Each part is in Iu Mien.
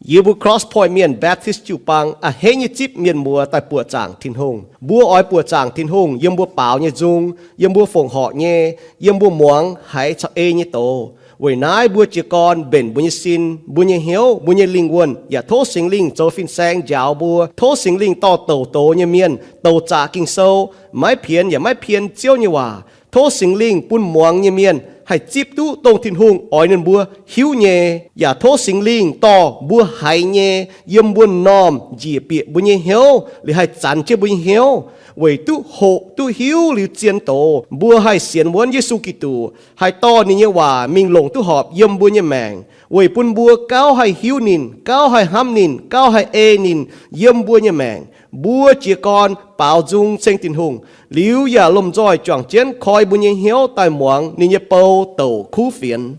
Yie mbuo Cross Point Mienh Baptist jiu-baang a'hneiv nyei zipv mienh muoz daaih buoqc zaangc Tin-Hungh. Mbuo oix buoqc zaangc Tin-Hungh yiem mbuo baaux nyei nzung, yiem mbuo fongc horc nyei, yiem mbuo muangx haiz caux ei nyei doz. Weic naaiv mbuo jiez gorn mbenc mbuo nyei sin, mbuo nyei hnyouv, mbuo nyei lingh wuonh, yaac tov Singx Lingh zoux fin-saeng njaaux mbuo. Tov Singx Lingh dorh douc doz nyei mienh, douc zaqc Ging-Sou, maiv pienx yaac maiv pien Ziouv nyei waac. Tov Singx Lingh bun muangx nyei mienh haih zipv duqv dongh Tin-Hungh oix ninh mbuo hiuv nyei, yaac tov Singx Lingh dorh mbuo haiz nyei yiem mbuo m'normh njiec bieqc mbuo nyei hnyouv, liuz haih zanx jienv mbuo nyei hnyouv, weic duqv hoqc duqv hiuv liuz zien doz, mbuo haih sienx wuonv Yesu Giduc, haih dorh ninh nyei waac mingh longc duqv horpc yiem mbuo nyei maengc, weic bun mbuo gauh haih hiuv ninh, gauh haih hnamv ninh, gauh haih ei ninh yiem mbuo nyei maengc. Mbuo jiez gorn baaux nzung ceng Tin-Hungh, liuz yaac lomh nzoih juangc jienv koi mbuo nyei hnyouv daaih muangx ninh nyei bou douc kuv fienx.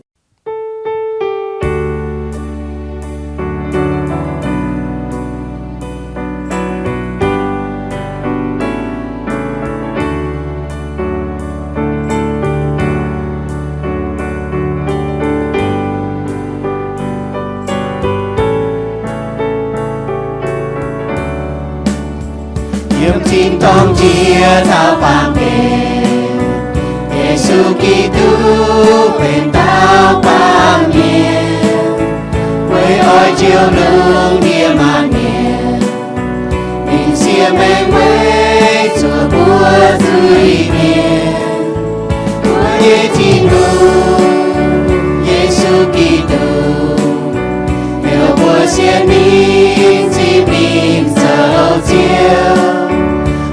Yiem tin-dorngh jiex taux baamh gen, Yesu Giduc benx dauh baamh mienh, weic oix njoux lungh ndiev maanc mienh. Ninh siev maengc weic zuoqc mbuo zuiz-mienh. Mbuo nyei Tin-Hungh, Yesu Giduc, heuc mbuo sienx ninh, zipv ninh zoux Ziouv.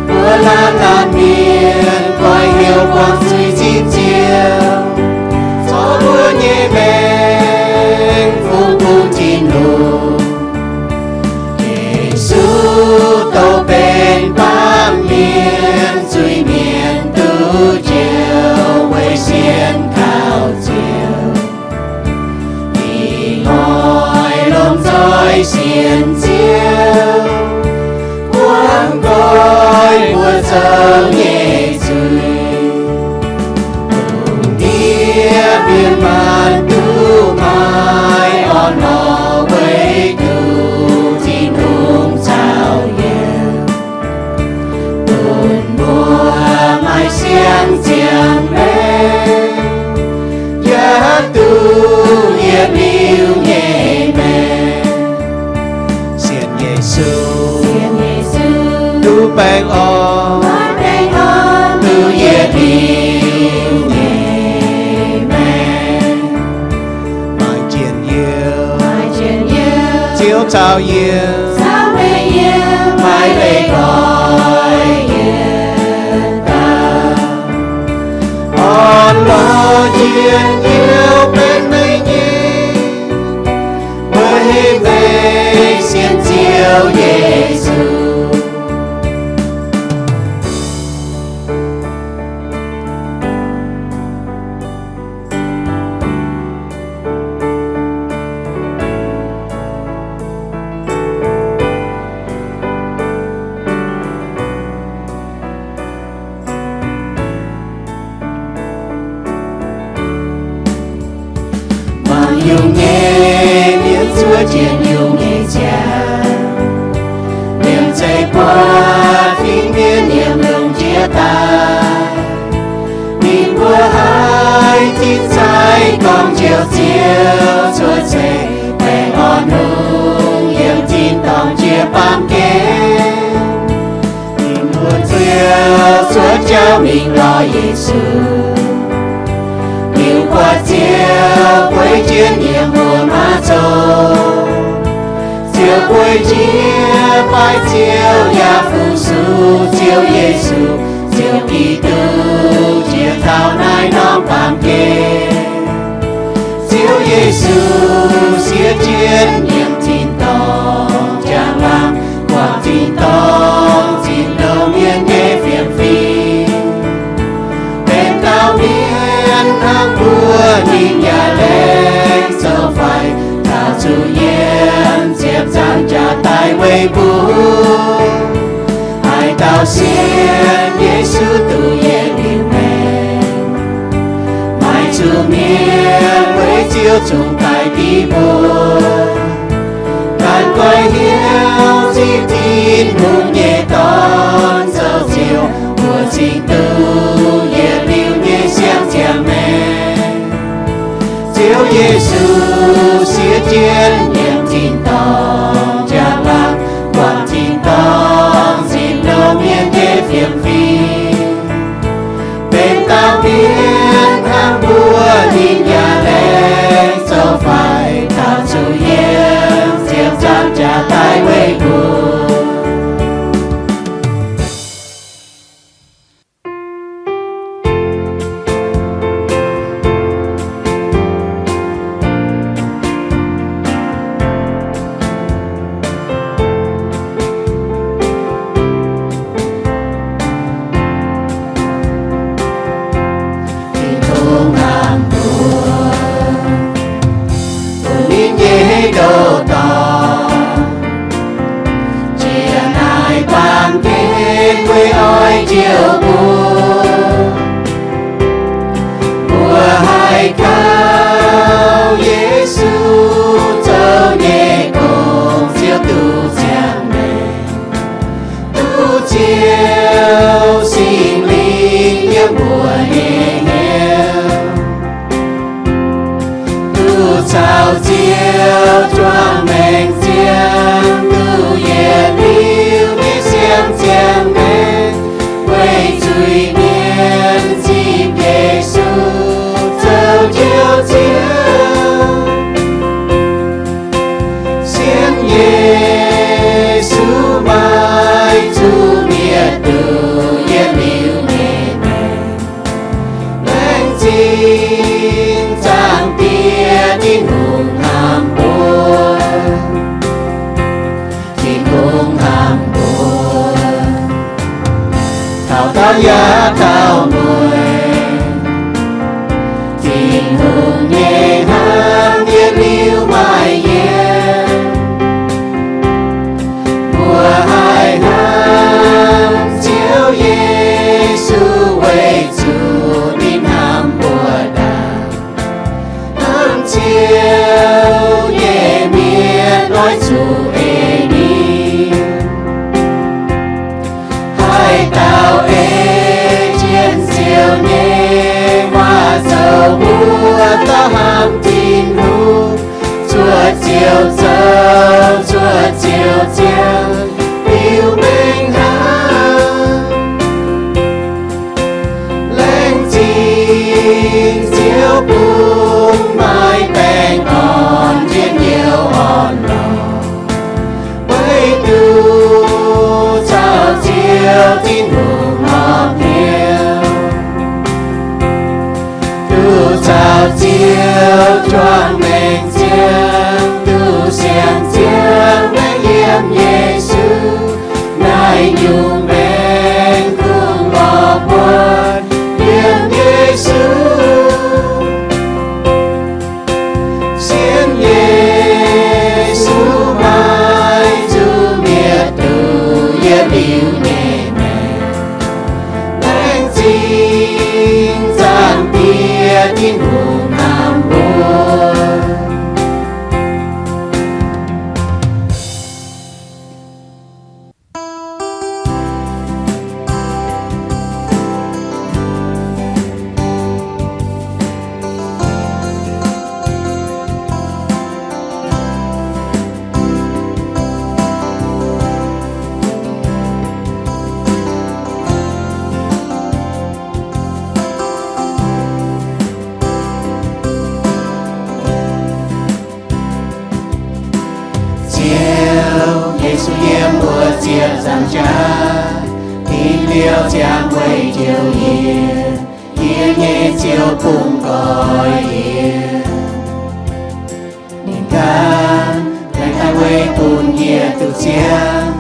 Mbuo laanh laanh mienh goiv heuc buangh zuiz zipv Ziouv, zorqv mbuo nyei maengc fungx bun Tin-Hungh. Yesu douh benx baamh mienh, zuiz-mienh duqv njoux weic sienx kaux Ziouv. Ih hnoi lomh nzoih sienx Ziouv, guangc nqoi mbuo zoux nyei zuiz. Lungh ndiev mienh maanc duqv maaih orn-lorqc weic zuqc Tin-Hungh caux yiem, bun mbuo maaih siang-ziangh maengc, yaac duqv yietc liuz nyei maengc. Sienx Yesu, sienx Yesu, duqv baengh orn, maaih baengh orn, duqv yietc liuz nyei maengc. Maaih njien-youh, maaih njien-youh, Ziouv caux yie, caux meih yiem, maiv leiz goiv yietc dauh. Orn-lorqc njien-youh benx meih nyei, weic meih sienx Ziouv Yesu. Mangc yungh nyei mienh zuov jienv yungh nyei ziangh, liemh zeih buatc fingx mienh yiem lungh ndiev daaih. Ninh mbuo haiz cing-nzaaic gorngv Njoux Ziouv cuotv seix, baengh orn hungh yiem tin-dorngh jiex baamh gen. Ninh mbuo ziouc cuotv jauv mingh lorz Yesu, liuz buatc Ziouv bueix jienv yiem wuom-mauv zoh. Ziouv bueix jienv, baaix Ziouv yaac fu-sux Ziouv Yesu, Ziouv Giduc, jiex taux naaiv norm baamh gen. Ziouv Yesu siev jienv yiem tin-dorngh njang-laangc, guangc tin-dorngh zinh ndoh mienh nyei fiem-fim. Benx dauh mienh hnangv mbuo, ninh yaac laengz zoux faix, taux zuqc yiem ziepc nzaangc jaax daaih weic mbuo. Haaix dauh sienx Yesu duqv yietc liuz maengc, maiv zuqc mienh, weic Ziouv zungv daaih div mbuo. Goiv hnyouv nzipc Tin-Hungh nyei Dorn zoux Ziouv, mbuox cing duqv yietc liuz nyei siang-ziangh maengc. Ziouv Yesu siev jienv nyiemc tin-dorngh njang-laangc, guangc tin-dorngh zinh longx mienh nyei fiem-fim. Benx dauh mienh hnangv mbuo, ninh yaac laengz zoux faix taux zuqc yiem ziepc nzaangc jaax daaih weih mbuo. Tin-Hungh hnamv mbuo, bun ninh nyei hei ndoh dorngc, njiec naaic baamh gen weic oix njoux mbuo. Mbuo haih kaux Yesu zoux nyei gong, Ziouv duqv ziangh maengc, duqv Ziouv Singx Lingh yiem mbuo nyei hnyouv, duqv caux Ziouv juangc maengc ziangh, duqv yietc liuz nyei siang-ziangh maengc, weic zuiz-mienh nzipc Yesu zoux Njoux Ziouv. Sienx Yesu maiv zuqc mietc duqv yietc liuz nyei maengc. Laengz zingh Zaangc Diex Tin-Hungh hnamv mbuo, Tin-Hungh hnamv mbuo, taux dauh yaac taux mueiz. Tin-Hungh nyei hnamv yietc liuz maiv yienc. Mbuo haih hnamv Ziouv Yesu weic zuqc ninh hnamv mbuo ndaangc. Hnamv Ziouv nyei mienh oix zuqc ei ninh. Haaix dauh ei jienv Ziouv nyei waac zoux, wuov dauh hnamv Tin-Hungh, zuoqc Ziouv zoux, zuoqc Ziouv ziangh, liuz mengh hnangv. Laengz zingh Ziouv bun maaih baengh orn njien-youh orn-lorqc, weic duqv caux Ziouv Tin-Hungh horpc hnyouv, duqv caux Ziouv juangc maengc ziangh, duqv siang-ziangh maengc yiem Yesu. Naaiv nyungc maengc kungx lorz buonc yiem Yesu. Sienx Yesu maiv zuqc mietc duqv yietc liuz nyei maengc. Laengz zingh Zaangc Diex Tin-Hungh hnamv mbuo. Ziouv Yesu yiem mbuo ziepc nzaangc jaax, dingc liouh ziangx weic njoux yie, yie nyei Ziouv bungx nqoi yie. Ninh gan laengz daaih weic bun yie duqv ziangh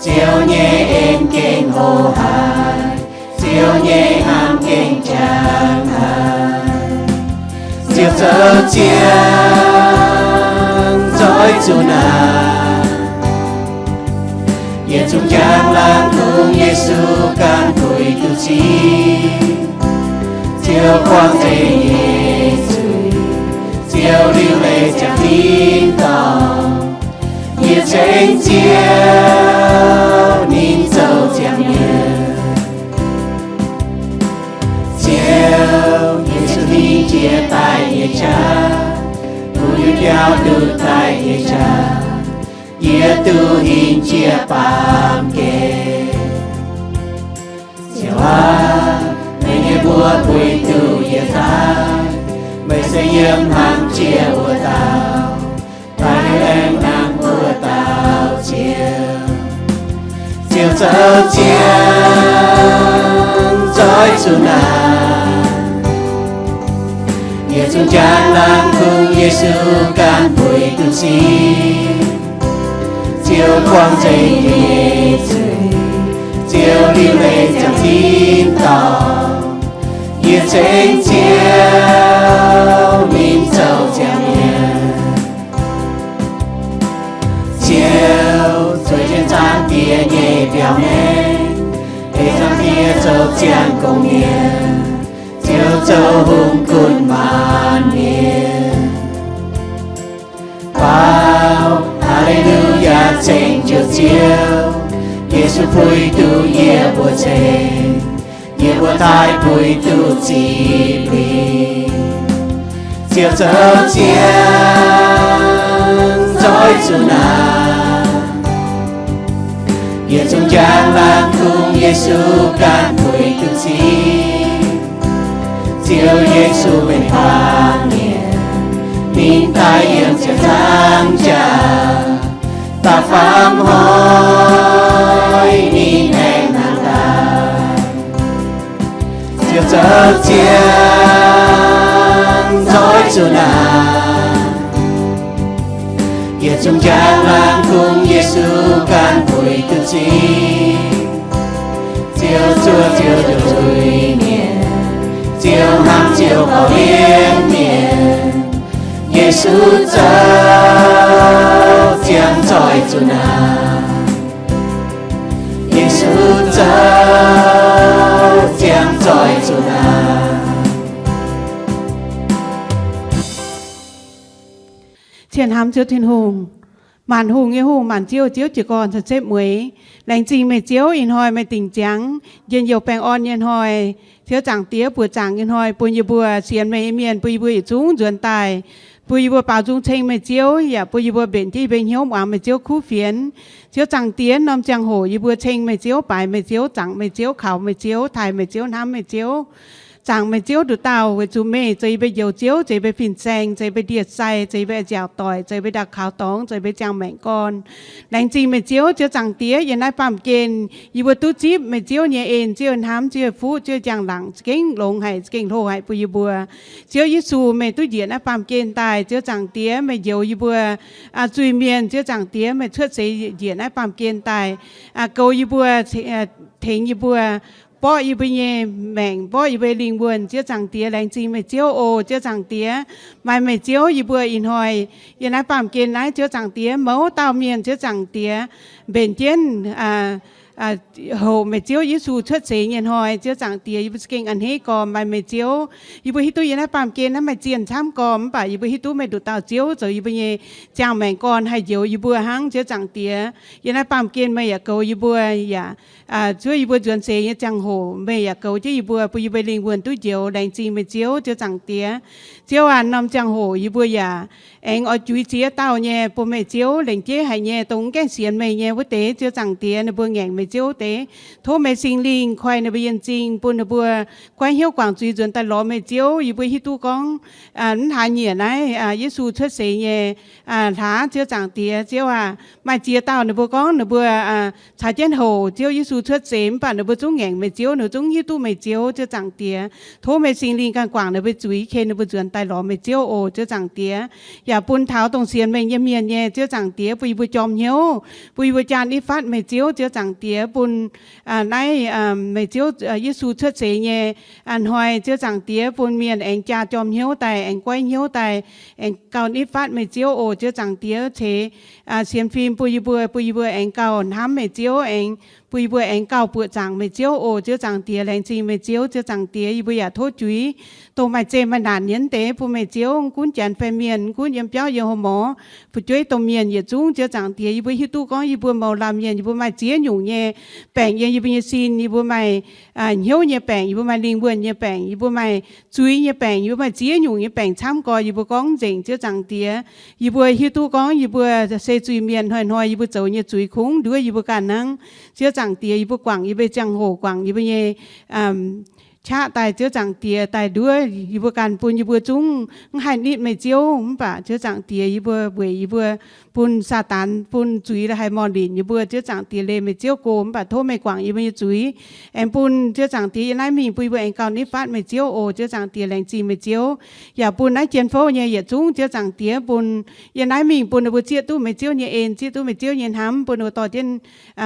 Ziouv nyei en gengh hoqc haic, Ziouv nyei hnamv gengh jangx haic. Ziouv zoux ziangx nzoih zuqc naaic, yietc zungv njang-laangc kungx Yesu ganh puix duqv cingx. Ziouv buangh nzengc nyei zuiz, Ziouv liuc leiz ziangx tin-dorngh. Yietc Ceng Ziouv, ninh zoux ziangh mienh. Ziouv Yesu hingh jiex daaih yie qaqv, mbuo nyei biauv nduqc daaih yie qaqv, yie duqv hingh jiex baamh gen. Ziouv aac, meih nyei mbuox puix duqv yie daaih, meih se yiem hnangv jiex wuov dauh, daaih aengx hnangv wuov dauh Ziouv. Ziouv zoux ziangx zoih zuqc naaic, yietc zungv njang laangz kungx Yesu ganh puix duqv sin. Ziouv buangh nzengc yie nyei zuiz, Ziouv liuc leiz ziangx zinh dorngc. Yie ceng Ziouv, ninh zoux ziangh mienh. Ziouv zueiz jienv Zaangc Diex nyei biauv-hlen, ei Zaangc Diex zoux ziangh gong mienh. Ziouv zoux hungh gunv maanc mienh. Faaux, haa^le^lu^yaa, ceng Ziouv, Ziouv Yesu puix duqv yie mbuo ceng, yie mbuo taaih puix duqv zipv lingh. Ziouv zoux ziangx zoih zuqc naaic, yietc zungv njang laangz kungx Yesu ganh puix duqv sin. Ziouv Yesu benx baamh mienh, ninh daaih yiem ziepc nzaangc jaax, da'faam hnoi ninh aengx hnangv daaih. Ziouv zoux ziangx zoih zuqc naaic, yietc zungv njang laangz kungx Yesu ganh puix duqv sin. Ziouv zuov Ziouv njoux zuiz-mienh, Ziouv hnamv Ziouv korv-lienh mienh. Yesu zoux ziangx zoih zuqc naaic, Yesu zoux ziangx zoih zuqc naaic. Cien hnamv Ziouv Tin-Hungh, maanc hungh nyei Hungh, maanc ziouv Ziouv, jiez gorn caux setv mueiz. Laengz zingh meih Ziouv, ih hnoi meih dingc ziangx njien-youh baengh orn nyei hnoi. Ziouv Zaangc Diex, buoqc zaangc nyei hnoi bun yie mbuo sienx meih nyei mienh, bun yie mbuo yietc zungv nzuonx daaih, bun yie mbuo baaux nzung ceng meih Ziouv, yaac bun yie mbuo mbenc jienv yie mbuo hnyouv muangx meih Ziouv kuv fienx. Ziouv Zaangc Diex, norm ziangh hoc yie mbuo ceng meih Ziouv, baaix meih Ziouv, zaangc meih Ziouv, kaux meih Ziouv, taaih meih Ziouv, hnamv meih Ziouv, zaangc meih Ziouv nduqc dauh, weic zuqc meih zoux yie mbuo njoux Ziouv, zoux yie mbuo fin-saeng, zoux yie mbuo ndie-sai, zoux yie mbuo nziaauc doic, zoux yie mbuo ndau-kaux dorngx, zoux yie mbuo ziangh maengc gorn. Laengz zingh meih Ziouv, Ziouv Zaangc Diex, yiem naaiv baamh gen yie mbuo duqv zipv meih Ziouv nyei en, Ziouv hnamv, Ziouv fuqv, Ziouv njang-laangc, za'gengh longx haic, za'gengh hlo haic bun yie mbuo. Ziouv Yesu, meih duqv njiec naaiv baamh gen daaih, Ziouv Zaangc Diex, meih njoux yie mbuo zuiz-mienh, Ziouv Zaangc Diex, meih cuotv seix njiec naaiv baamh gen daaih, goux yie mbuo, tengx yie mbuo, mborqv yie mbuo nyei maengc, mborqv yie mbuo lingh wuonh. Ziouv Zaangc Diex, laengz zingh meih Ziouv oc. Ziouv Zaangc Diex, maaih meih Ziouv, yie mbuo ih hnoi yiem naaiv baamh gen naaiv, Ziouv Zaangc Diex, mouz dauh mienh, Ziouv Zaangc Diex, mbenc jienv hoqc meih Ziouv Yesu cuotv seix nyei hnoi. Ziouv Zaangc Diex, yie mbuo za'gengh a'hneiv gormx maaih meih Ziouv. Yie mbuo hiuv duqv yiem naaiv baamh gen naaiv maaih zienh camv gormx, mv baac yie mbuo hiuv duqv meih nduqc dauh Ziouv zoux yie mbuo nyei ziangh maengc gorn haih njoux yie mbuo hnangv. Ziouv Zaangc Diex, yiem naaiv baamh gen meih yaac goux yie mbuo, yaac zuov yie mbuo nzuonx seix nyei ziangh hoc meih yaac goux jienv yie mbuo, bun yie mbuo lingh wuonh duqv njoux. Laengz zingh meih Ziouv, Ziouv Zaangc Diex. Ziouv aac, norm ziangh hoc yie mbuo yaac aengx oix juix ziex dauh nyei bun meih Ziouv lengc jeiv haic nyei, dongh mv gaengh sienx meih nyei wuov deix, Ziouv Zaangc Diex, ninh mbuo ngaengc meih Ziouv wuov deix. Tov meih Singx Lingh koi ninh mbuo yienh zingh, bun ninh mbuo goiv hnyouv guangc zuiz nzuonx daaih lorz meih Ziouv. Yie mbuo hiuv duqv gorngv mv hlaax nyieqc naaiv Yesu cuotv seix nyei hlaax, Ziouv Zaangc Diex. Ziouv aac, maaih ziex dauh ninh mbuo gorngv ninh mbuo caux jienv hoc Ziouv Yesu cuotv seix, mv baac ninh mbuo zungv ngaengc meih Ziouv, ninh mbuo zungv hiuv duqv meih Ziouv, Ziouv Zaangc Diex. Tov meih Singx Lingh ganh guangc ninh mbuo zuiz, ken ninh mbuo nzuonx daaih lorz meih Ziouv oc, Ziouv Zaangc Diex. Yaac bun taux dongh sienx meih nyei mienh nyei, Ziouv Zaangc Diex, bun yie mbuo jorm hnyouv, bun yie mbuo jaa nitv fatv meih Ziouv, Ziouv Zaangc Diex, bun naaiv meih Ziouv Yesu cuotv seix nyei hnoi, Ziouv Zaangc Diex, bun mienh aengx jaa jorm hnyouv daaih, aengx goiv hnyouv daaih, aengx gauh nitv fatv meih Ziouv oc, Ziouv Zaangc Diex. Ceix sienx fim bun yie mbuo, bun yie mbuo aengx gauh hnamv meih Ziouv, aengx bun yie mbuo aengx gauh buoqc zaangc meih Ziouv oc. Ziouv Zaangc Diex, laengz zingh meih Ziouv. Ziouv Zaangc Diex, yie mbuo yaac tov juix dongh maaih zeqc maaih naanc nyei mv deix bun meih Ziouv, mv gunv janx fai mienh, mv gunv yiem biauv yiem horqc morc, fu'jueiv domh mienh yietc zungv. Ziouv Zaangc Diex, yie mbuo hiuv duqv gorngv yie mbuo mouz laamh mienh, yie mbuo maaih ziex nyungc nyei baengc yiem yie mbuo nyei sin. Yie mbuo maaih hnyouv nyei baengc, yie mbuo maaih lingh wuonh nyei baengc, yie mbuo maaih zuiz nyei baengc, yie mbuo maaih ziex nyungc nyei baengc camv gorx. Yie mbuo gorngv nzengc, Ziouv Zaangc Diex, yie mbuo hiuv duqv gorngv yie mbuo se zuiz-mienh, hnoi-hnoi yie mbuo zoux nyei zuiz kungx nduov yie mbuo ganh hnangv. Ziouv Zaangc Diex, yie mbuo guangc yie mbuo ziangh hoc, guangc yie mbuo nyei qaqv daaih, Ziouv Zaangc Diex, daaih nduov yie mbuo ganh, bun yie mbuo zungv mv haih nitv meih Ziouv. Mv baac Ziouv Zaangc Diex, yie mbuo weic yie mbuo bun Saadaan, bun zuiz la'haiz morh linc yie mbuo, Ziouv Zaangc Diex, leih meih Ziouv go. Mv baac tov meih guangc yie mbuo nyei zuiz, aengx bun, Ziouv Zaangc Diex, yie naaiv mingh bun yie mbuo aengx gauh nitv fatv meih Ziouv oc. Ziouv Zaangc Diex, laengz zingh meih Ziouv. Yaac bun naaiv jien-fouv nyei yietc zungv, Ziouv Zaangc Diex, bun yie naaiv mingh bun ninh mbuo zieqv duqv meih Ziouv nyei en, zieqv duqv meih Ziouv nyei hnamv, bun ninh mbuo dorh jienv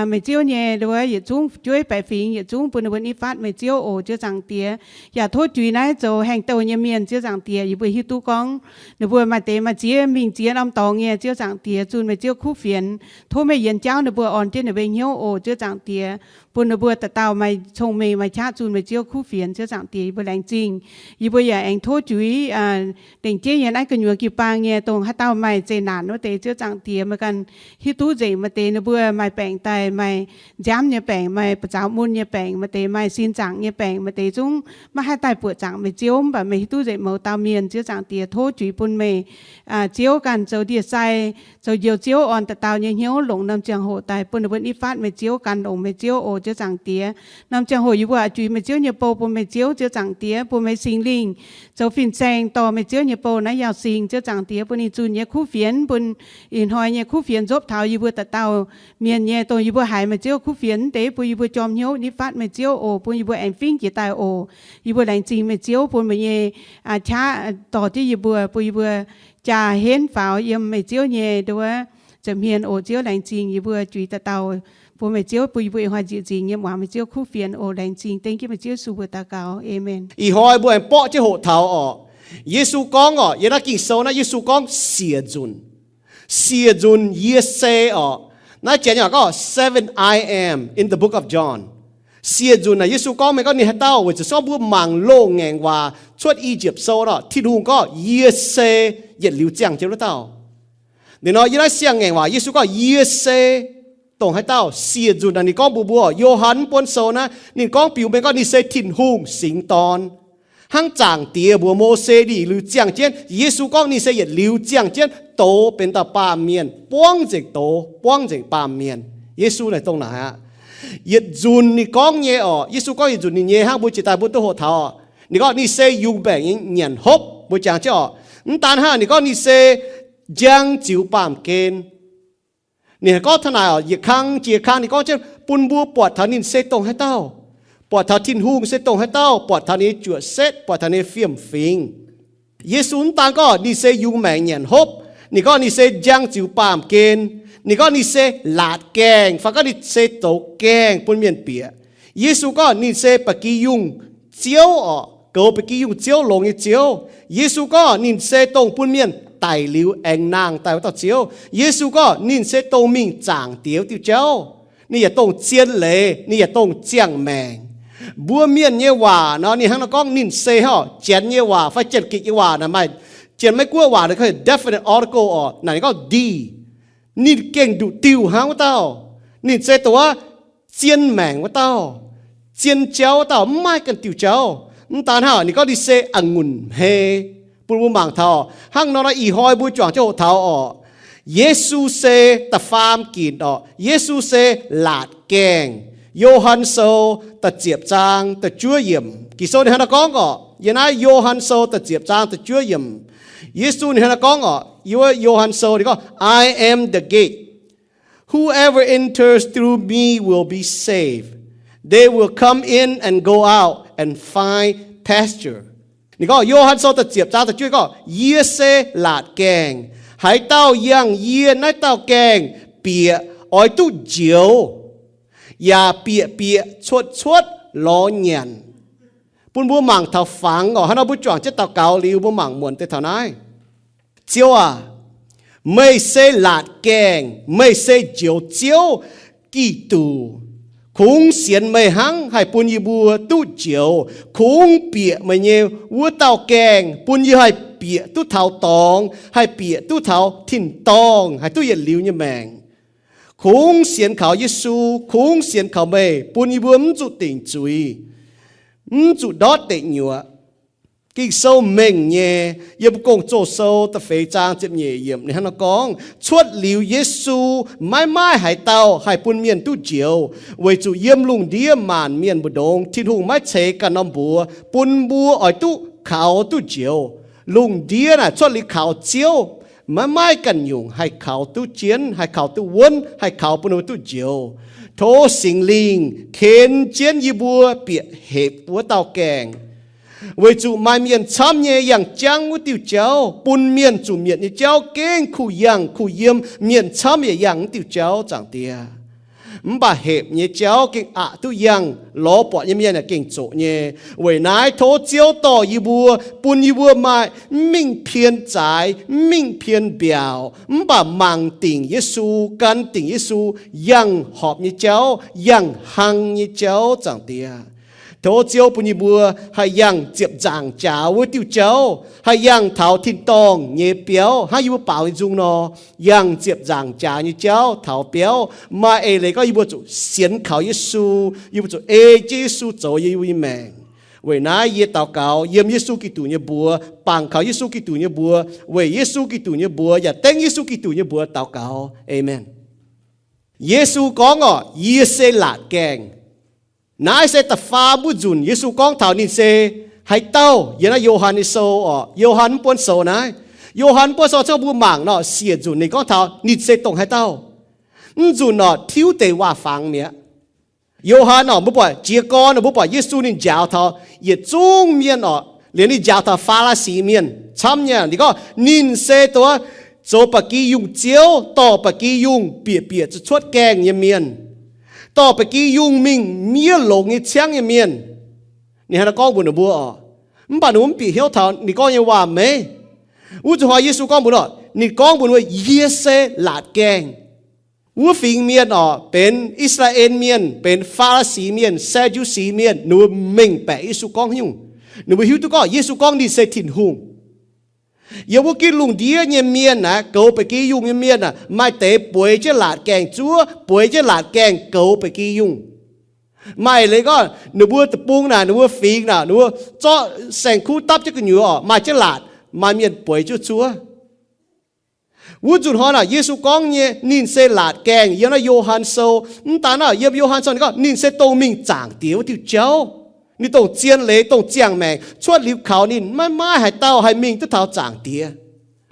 meih Ziouv nyei, nduov yietc zungv fu'jueiv baeqc fingx yietc zungv bun ninh mbuo nitv fatv meih Ziouv oc. Ziouv Zaangc Diex, yaac tov juix naaiv zoux haengh douh nyei mienh, Ziouv Zaangc Diex, yie mbuo hiuv duqv gorngv ninh mbuo maaih deix maaih ziex mingh ziex norm dorngx nyei, Ziouv Zaangc Diex, zunh meih Ziouv kuv fienx. Tov meih yienx jaauv ninh mbuo, orn jienv ninh mbuo hnyouv oc, Ziouv Zaangc Diex, bun ninh mbuo dauh dauh maaih cong-mengh maaih qaqv zunh meih Ziouv kuv fienx, Ziouv Zaangc Diex, yie mbuo laengz zingh. Yie mbuo yaac aengx tov juix lengc jeiv nyei naaiv gu'nyuoz jiu-baang nyei dongh haaix dauh maaih zeqc naanc wuov deix, Ziouv Zaangc Diex, meih ganh hiuv duqv nzengc. Maaih deix ninh mbuo maaih baengc daaih, maaih nziaamv nyei baengc, maaih ba'zaux mun nyei baengc, maaih deix maaih sin zaangc nyei baengc, maaih deix zungv maiv haih daaih buoqc zaangc meih Ziouv, mv baac meih hiuv duqv nzengc mouz dauh mienh, Ziouv Zaangc Diex, tov juix bun meih Ziouv ganh zoux ndie-sai, zoux njoux Ziouv, orn dauh dauh nyei hnyouv, longc norm ziangh hoc daaih bun ninh mbuo nitv fatv meih Ziouv, gan longc meih Ziouv oc, Ziouv Zaangc Diex. Norm ziangh hoc yie mbuo oix juix meih Ziouv nyei bou bun meih Ziouv, Ziouv Zaangc Diex, bun meih Singx Lingh zoux fin-saeng dorh meih Ziouv nyei bou naaiv Yauz Singx, Ziouv Zaangc Diex, bun ninh zunh nyei kuv fienx, bun ih hnoi nyei kuv fienx nzopv taux yie mbuo dauh dauh mienh nyei, dongh yie mbuo haiz meih Ziouv kuv fienx deix, bun yie mbuo jorm hnyouv nitv fatv meih Ziouv oc, bun yie mbuo aengx fingv jiex daaih oc. Yie mbuo laengz zingh meih Ziouv bun meih nyei qaqv dorh jienv yie mbuo, bun yie mbuo jaa henv faaux yiem meih Ziouv nyei nduov nza'hmien oc. Ziouv laengz zingh, yie mbuo juix dauh dauh bun meih Ziouv, bun yie mbuo ih hnoi njiec nzingx nyei muangx meih Ziouv kuv fienx oc. Laengz zingh dengv jienv meih Ziouv Yesu mbuo daux gaux. Aamen. Ih hnoi mbuo aengx borqv jienv hoqc taux orqc, Yesu gorngv orqc, yiem naaiv Ging-Sou naaiv Yesu gorngv siec nzunc. Siec nzunc yie se orqc. Naaiv janx nyei waac gorngv seven I am in the book of John. Siec nzunc naaic Yesu gorngv mengh gorngv ninh haaix dauh, weic zuqc se gorngv mbuo mangc loz-ngaengc waac cuotv I^yipv Sou orqc, Tin-Hungh gorngv, yie se yietc liuz ziangh jienv wuov dauh. Ninh nor yiem naaiv siang-ngaengc waac Yesu gorngv, yie se dongh haaix dauh. Siec nzunc naaic ninh gorngv mbuox mbuo, Yo^han mv buonv sou naaiv ninh gorngv biux mengh gorngv ninh se Tin-Hungh Singx Dorn. Hnangv Zaangc Diex mbuox Mose ninh yietc liuz ziangh jienv, Yesu gorngv ninh se yietc liuz ziangh jienv douz benx dauh baamh mienh, buangv nzengc douz, buangv nzengc baamh mienh. Yesu naaic dongh naaic aqv. Yietc nzunc ninh gorngv nyei orqc, Yesu gorngv yietc nzunc ninh nyei hnangv mbuo jiex daaih mbuo duqv hoqc taux orqc. Ninh gorngv ninh se yungz maengc nyei nyanc hopv, mbuo jangx jienv orqc. Mv daan hnangv, ninh gorngv ninh se njang ziux baamh gen. Ninh haih gorngv taux naaic orqc, yietc kang jiex kang ninh gorngv jienv bun mbuo buatc taux ninh se dongh haaix dauh, buatc taux Tin-Hungh se dongh haaix dauh, buatc taux ninh nyei juoqc setv, buatc taux ninh nyei fiem-fingx. Yesu mv daan gorngv ninh se yungz maengc nyanc hopv, ninh gorngv ninh se njang ziux baamh gen, ninh gorngv ninh se laatc gaengh, fai gorngv ninh se douz gaengh bun mienh bieqc. Yesu gorngv ninh se ba'gi yungh Ziouv orqc, goux ba'gi yungh ziouv longx nyei Ziouv. Yesu gorngv ninh se dongh bun mienh daic liuz aengx nangh daaih wuov dauh Ziouv. Yesu gorngv ninh se dongh mingh Zaangc Diex wuov diuh jauv. Ninh yaac dongh zien leiz, ninh yaac dongh ziangh maengc. Mbuo mienh nyei waac nor, ninh hnangv nor gorngv ninh se hnangv Janx nyei waac fai Janx-Gikc nyei waac naaic maaih, Janx-Meiv Guoqv waac naaic gorngv definite article orqc, naaic ninh gorngv dih. Ninh gengh nduqc diuh hnangv wuov dauh. Ninh se dongh wuov zien maengc wuov dauh, zien jauv wuov dauh, mv maaih ganh diuh jauv. Mv daan hnangv, ninh gorngv ninh se a'ngunc hmei. Bun mbuo mangc taux hnangv nor, ih hnoi mbuo juangc jienv hoqc taux orqc, Yesu se da'faam ginc orqc, Yesu se laatc gaengh. Yo^han Sou da'ziepc zaang da'juov yiemc, Ging-Sou ninh hnangv naaiv gorngv orqc, yiem naaiv Yo^han Sou da'ziepc zaang da'juov yiemc, Yesu ninh hnangv naaiv gorngv orqc, yiem wuov Yo^han Sou ninh gorngv, I am the gate. Whoever enters through me will be saved. They will come in and go out and find pasture. Ninh gorngv, Yo^han Sou da'ziepc zaang da'juov gorngv, yie se laatc gaengh. Haaix dauh yangh yie naaiv dauh gaengh bieqc oix duqv njoux, yaac bieqc bieqc cuotv cuotv lorz nyanc. Bun mbuo mangc taux fangx orqc. Hnangv nor mbuo juangc jienv daux gaux liuz, mbuo mangc muonc deix taux naaiv. Ziouv aac, meih se laatc gaengh, meih se njoux Ziouv, Giduc. Kungx sienx meih hnangv haih bun yie mbuo duqv njoux. Kungx bieqc meih nyei wuov dauh gaengh bun yie haih bieqc duqv taux dorngx, haih bieqc duqv taux tin-dorngh, haih duqv yietc liuz nyei maengc. Kungx sienx kaux Yesu, kungx sienx kaux meih bun yie mbuo mv zuqc dingc zuiz, mv zuqc ndortv deic nyuoqc. Ging-Sou mengh nyei, yiem Gong-Zoh Sou da'feix zaang ziepc nyeic yiemc ninh hnangv nor gorngv, cuotv liuz Yesu, maiv maaih haaix dauh haih bun mienh duqv njoux, weic zuqc yiem lungh ndiev maanc mienh mbu'ndongx Tin-Hungh maiv ceix ganh norm mbuox bun mbuo oix duqv kaux duqv njoux. Lungh ndiev naaic cuotv liuz kaux Ziouv, maiv maaih ganh nyungc haih kaux duqv jienv, haih kaux duqv wuonv, haih kaux bun mbuo duqv njoux. Tov Singx Lingh ken jienv yie mbuo bieqc hepc wuov dauh gaengh, weic zuqc maaih mienh camv nyei yangh jangv wuov diuh jauv, bun mienh zuqc mietc nyei jauv gengh kuh yangh kuh yiem, mienh camv yaac yangh wuov diuh jauv, Zaangc Diex. Mv baac hepc nyei jauv gengh aqc duqv yangh, lorz buatc nyei mienh yaac gengh zoqc nyei. Weic naaiv tov Ziouv dorh yie mbuo, bun yie mbuo maaih mv mingh pien zaaix, mv mingh pien mbiaauc, mv baac mangc dingc Yesu, gan dingc Yesu, yangh horpc nyei jauv, yangh hlang nyei jauv, Zaangc Diex. Tov Ziouv bun yie mbuo haih yangh ziepc nzaangc jaax wuov diuh jauv, haih yangh taux tin-dorngh nyei biauv, hnangv yie mbuo baaux nyei nzung nor, yangh ziepc nzaangc jaax nyei jauv taux biauv. Maaih eix leiz gorngv yie mbuo zuqc sienx kaux Yesu, yie mbuo zuqc ei jienv Yesu zoux yie mbuo nyei maengc. Weic naaiv yie daux gaux yiem Yesu Giduc nyei mbuox, bangc kaux Yesu Giduc nyei mbuox, weic Yesu Giduc nyei mbuox yaac dengv Yesu Giduc nyei mbuox daux gaux. Aamen. Yesu gorngv orqc, yie se laatc gaengh. Naaiv se da'faam wuov nzunc Yesu gorngv taux ninh se haaix dauh. Yiem naaiv Yo^han nyei sou orqc, Yo^han mv buonv sou naaiv. Yo^han mv buonv sou cangv mbuo mangc nor, siec nzunc ninh gorngv taux ninh se dongh haaix dauh. Mv nzunc orqc tiuv deix waac-fangx mi'aqv. Yo^han orqc, mbuo buatc jiez gorn, mbuo buatc Yesu ninh njaaux taux yietc zungv mienh orqc, liuz ninh njaaux taux Faa^laa^si mienh camv nyei. Ninh gorngv ninh se dongh zoux ba'gi yungh ziouv, dorh ba'gi yungh bieqc bieqc zuqc cuotv gaengh nyei mienh, dorh ba'gi yungh mingh miev longx nyei ciangv nyei mienh. Ninh hnangv naaiv gorngv mbuox ninh mbuo orqc. Mv baac ninh mbuo mv bieqc hnyouv taux ninh gorngv nyei waac meih. Wuov zuqc hnoi Yesu gorngv mbuox orqc, ninh gorngv mbuox mbuo, yie se laatc gaengh. Wuov fingx mienh orqc, benx I^saa^laa^en mienh, benx Faa^laa^si mienh, Saa^ndu^si mienh, ninh mbuo mengh baeqc Yesu gorngv nyungc. Ninh mbuo hiuv duqv gorngv Yesu gorngv ninh se Tin-Hungh. Yiem wuov gitv lungh ndiev nyei mienh naaiv, goux ba'gi yungh nyei mienh aah, maaih deix bueix jienv laatc gaengh zuov, bueix jienv laatc gaengh goux ba'gi yungh. Maaih leiz gorngv ninh mbuo deic-bung naaic, ninh mbuo fingx naaic, ninh mbuo zorqv saeng-kuv dapv jienv gu'nyuoz orqc, maaih jienv laatc, maaih mienh bueix jienv zuov. Wuov nzunc hnoi naaic Yesu gorngv nyei ninh se laatc gaengh yiem naaiv Yo^han sou. Mv daan naaic, yiem Yo^han sou ninh gorngv ninh se dongh mingh Zaangc Diex wuov diuh jauv. Ninh dongh zien leiz, dongh ziangh maengc. Cuotv liuz kaux ninh maiv maaih haaix dauh haih mingh duqv taux Zaangc Diex.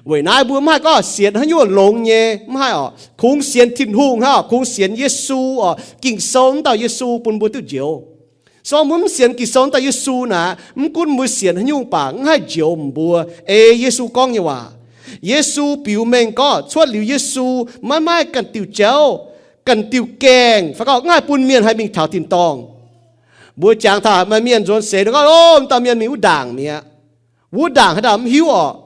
Weic naaiv mbuo mv haih gorngv sienx haaix nyungc longx nyei, mv haih orqc. Kungx sienx Tin-Hungh hnangv orqc, kungx sienx Yesu orqc, Ging-Sou wuov dauh Yesu bun mbuo duqv njoux. Se gorngv mbuo mv sienx Ging-Sou wuov dauh Yesu naaic, mv gunv mbuo sienx haaix nyungc baac mv haih njoux mbuo ei Yesu gorngv nyei waac. Yesu biux mengh gorngv cuotv liuz Yesu maiv maaih ganh diuh jauv, ganh diuh gaengh, fai gorngv mv haih bun mienh haih mingh taux tin-dorngh. Mbuo jangx taux maaih mienh nzuonx seix gorngv, o, dauh mienh mingh wuov ndaangc mi'aqv. Wuov ndaangc haaix dauh mv hiuv orqc.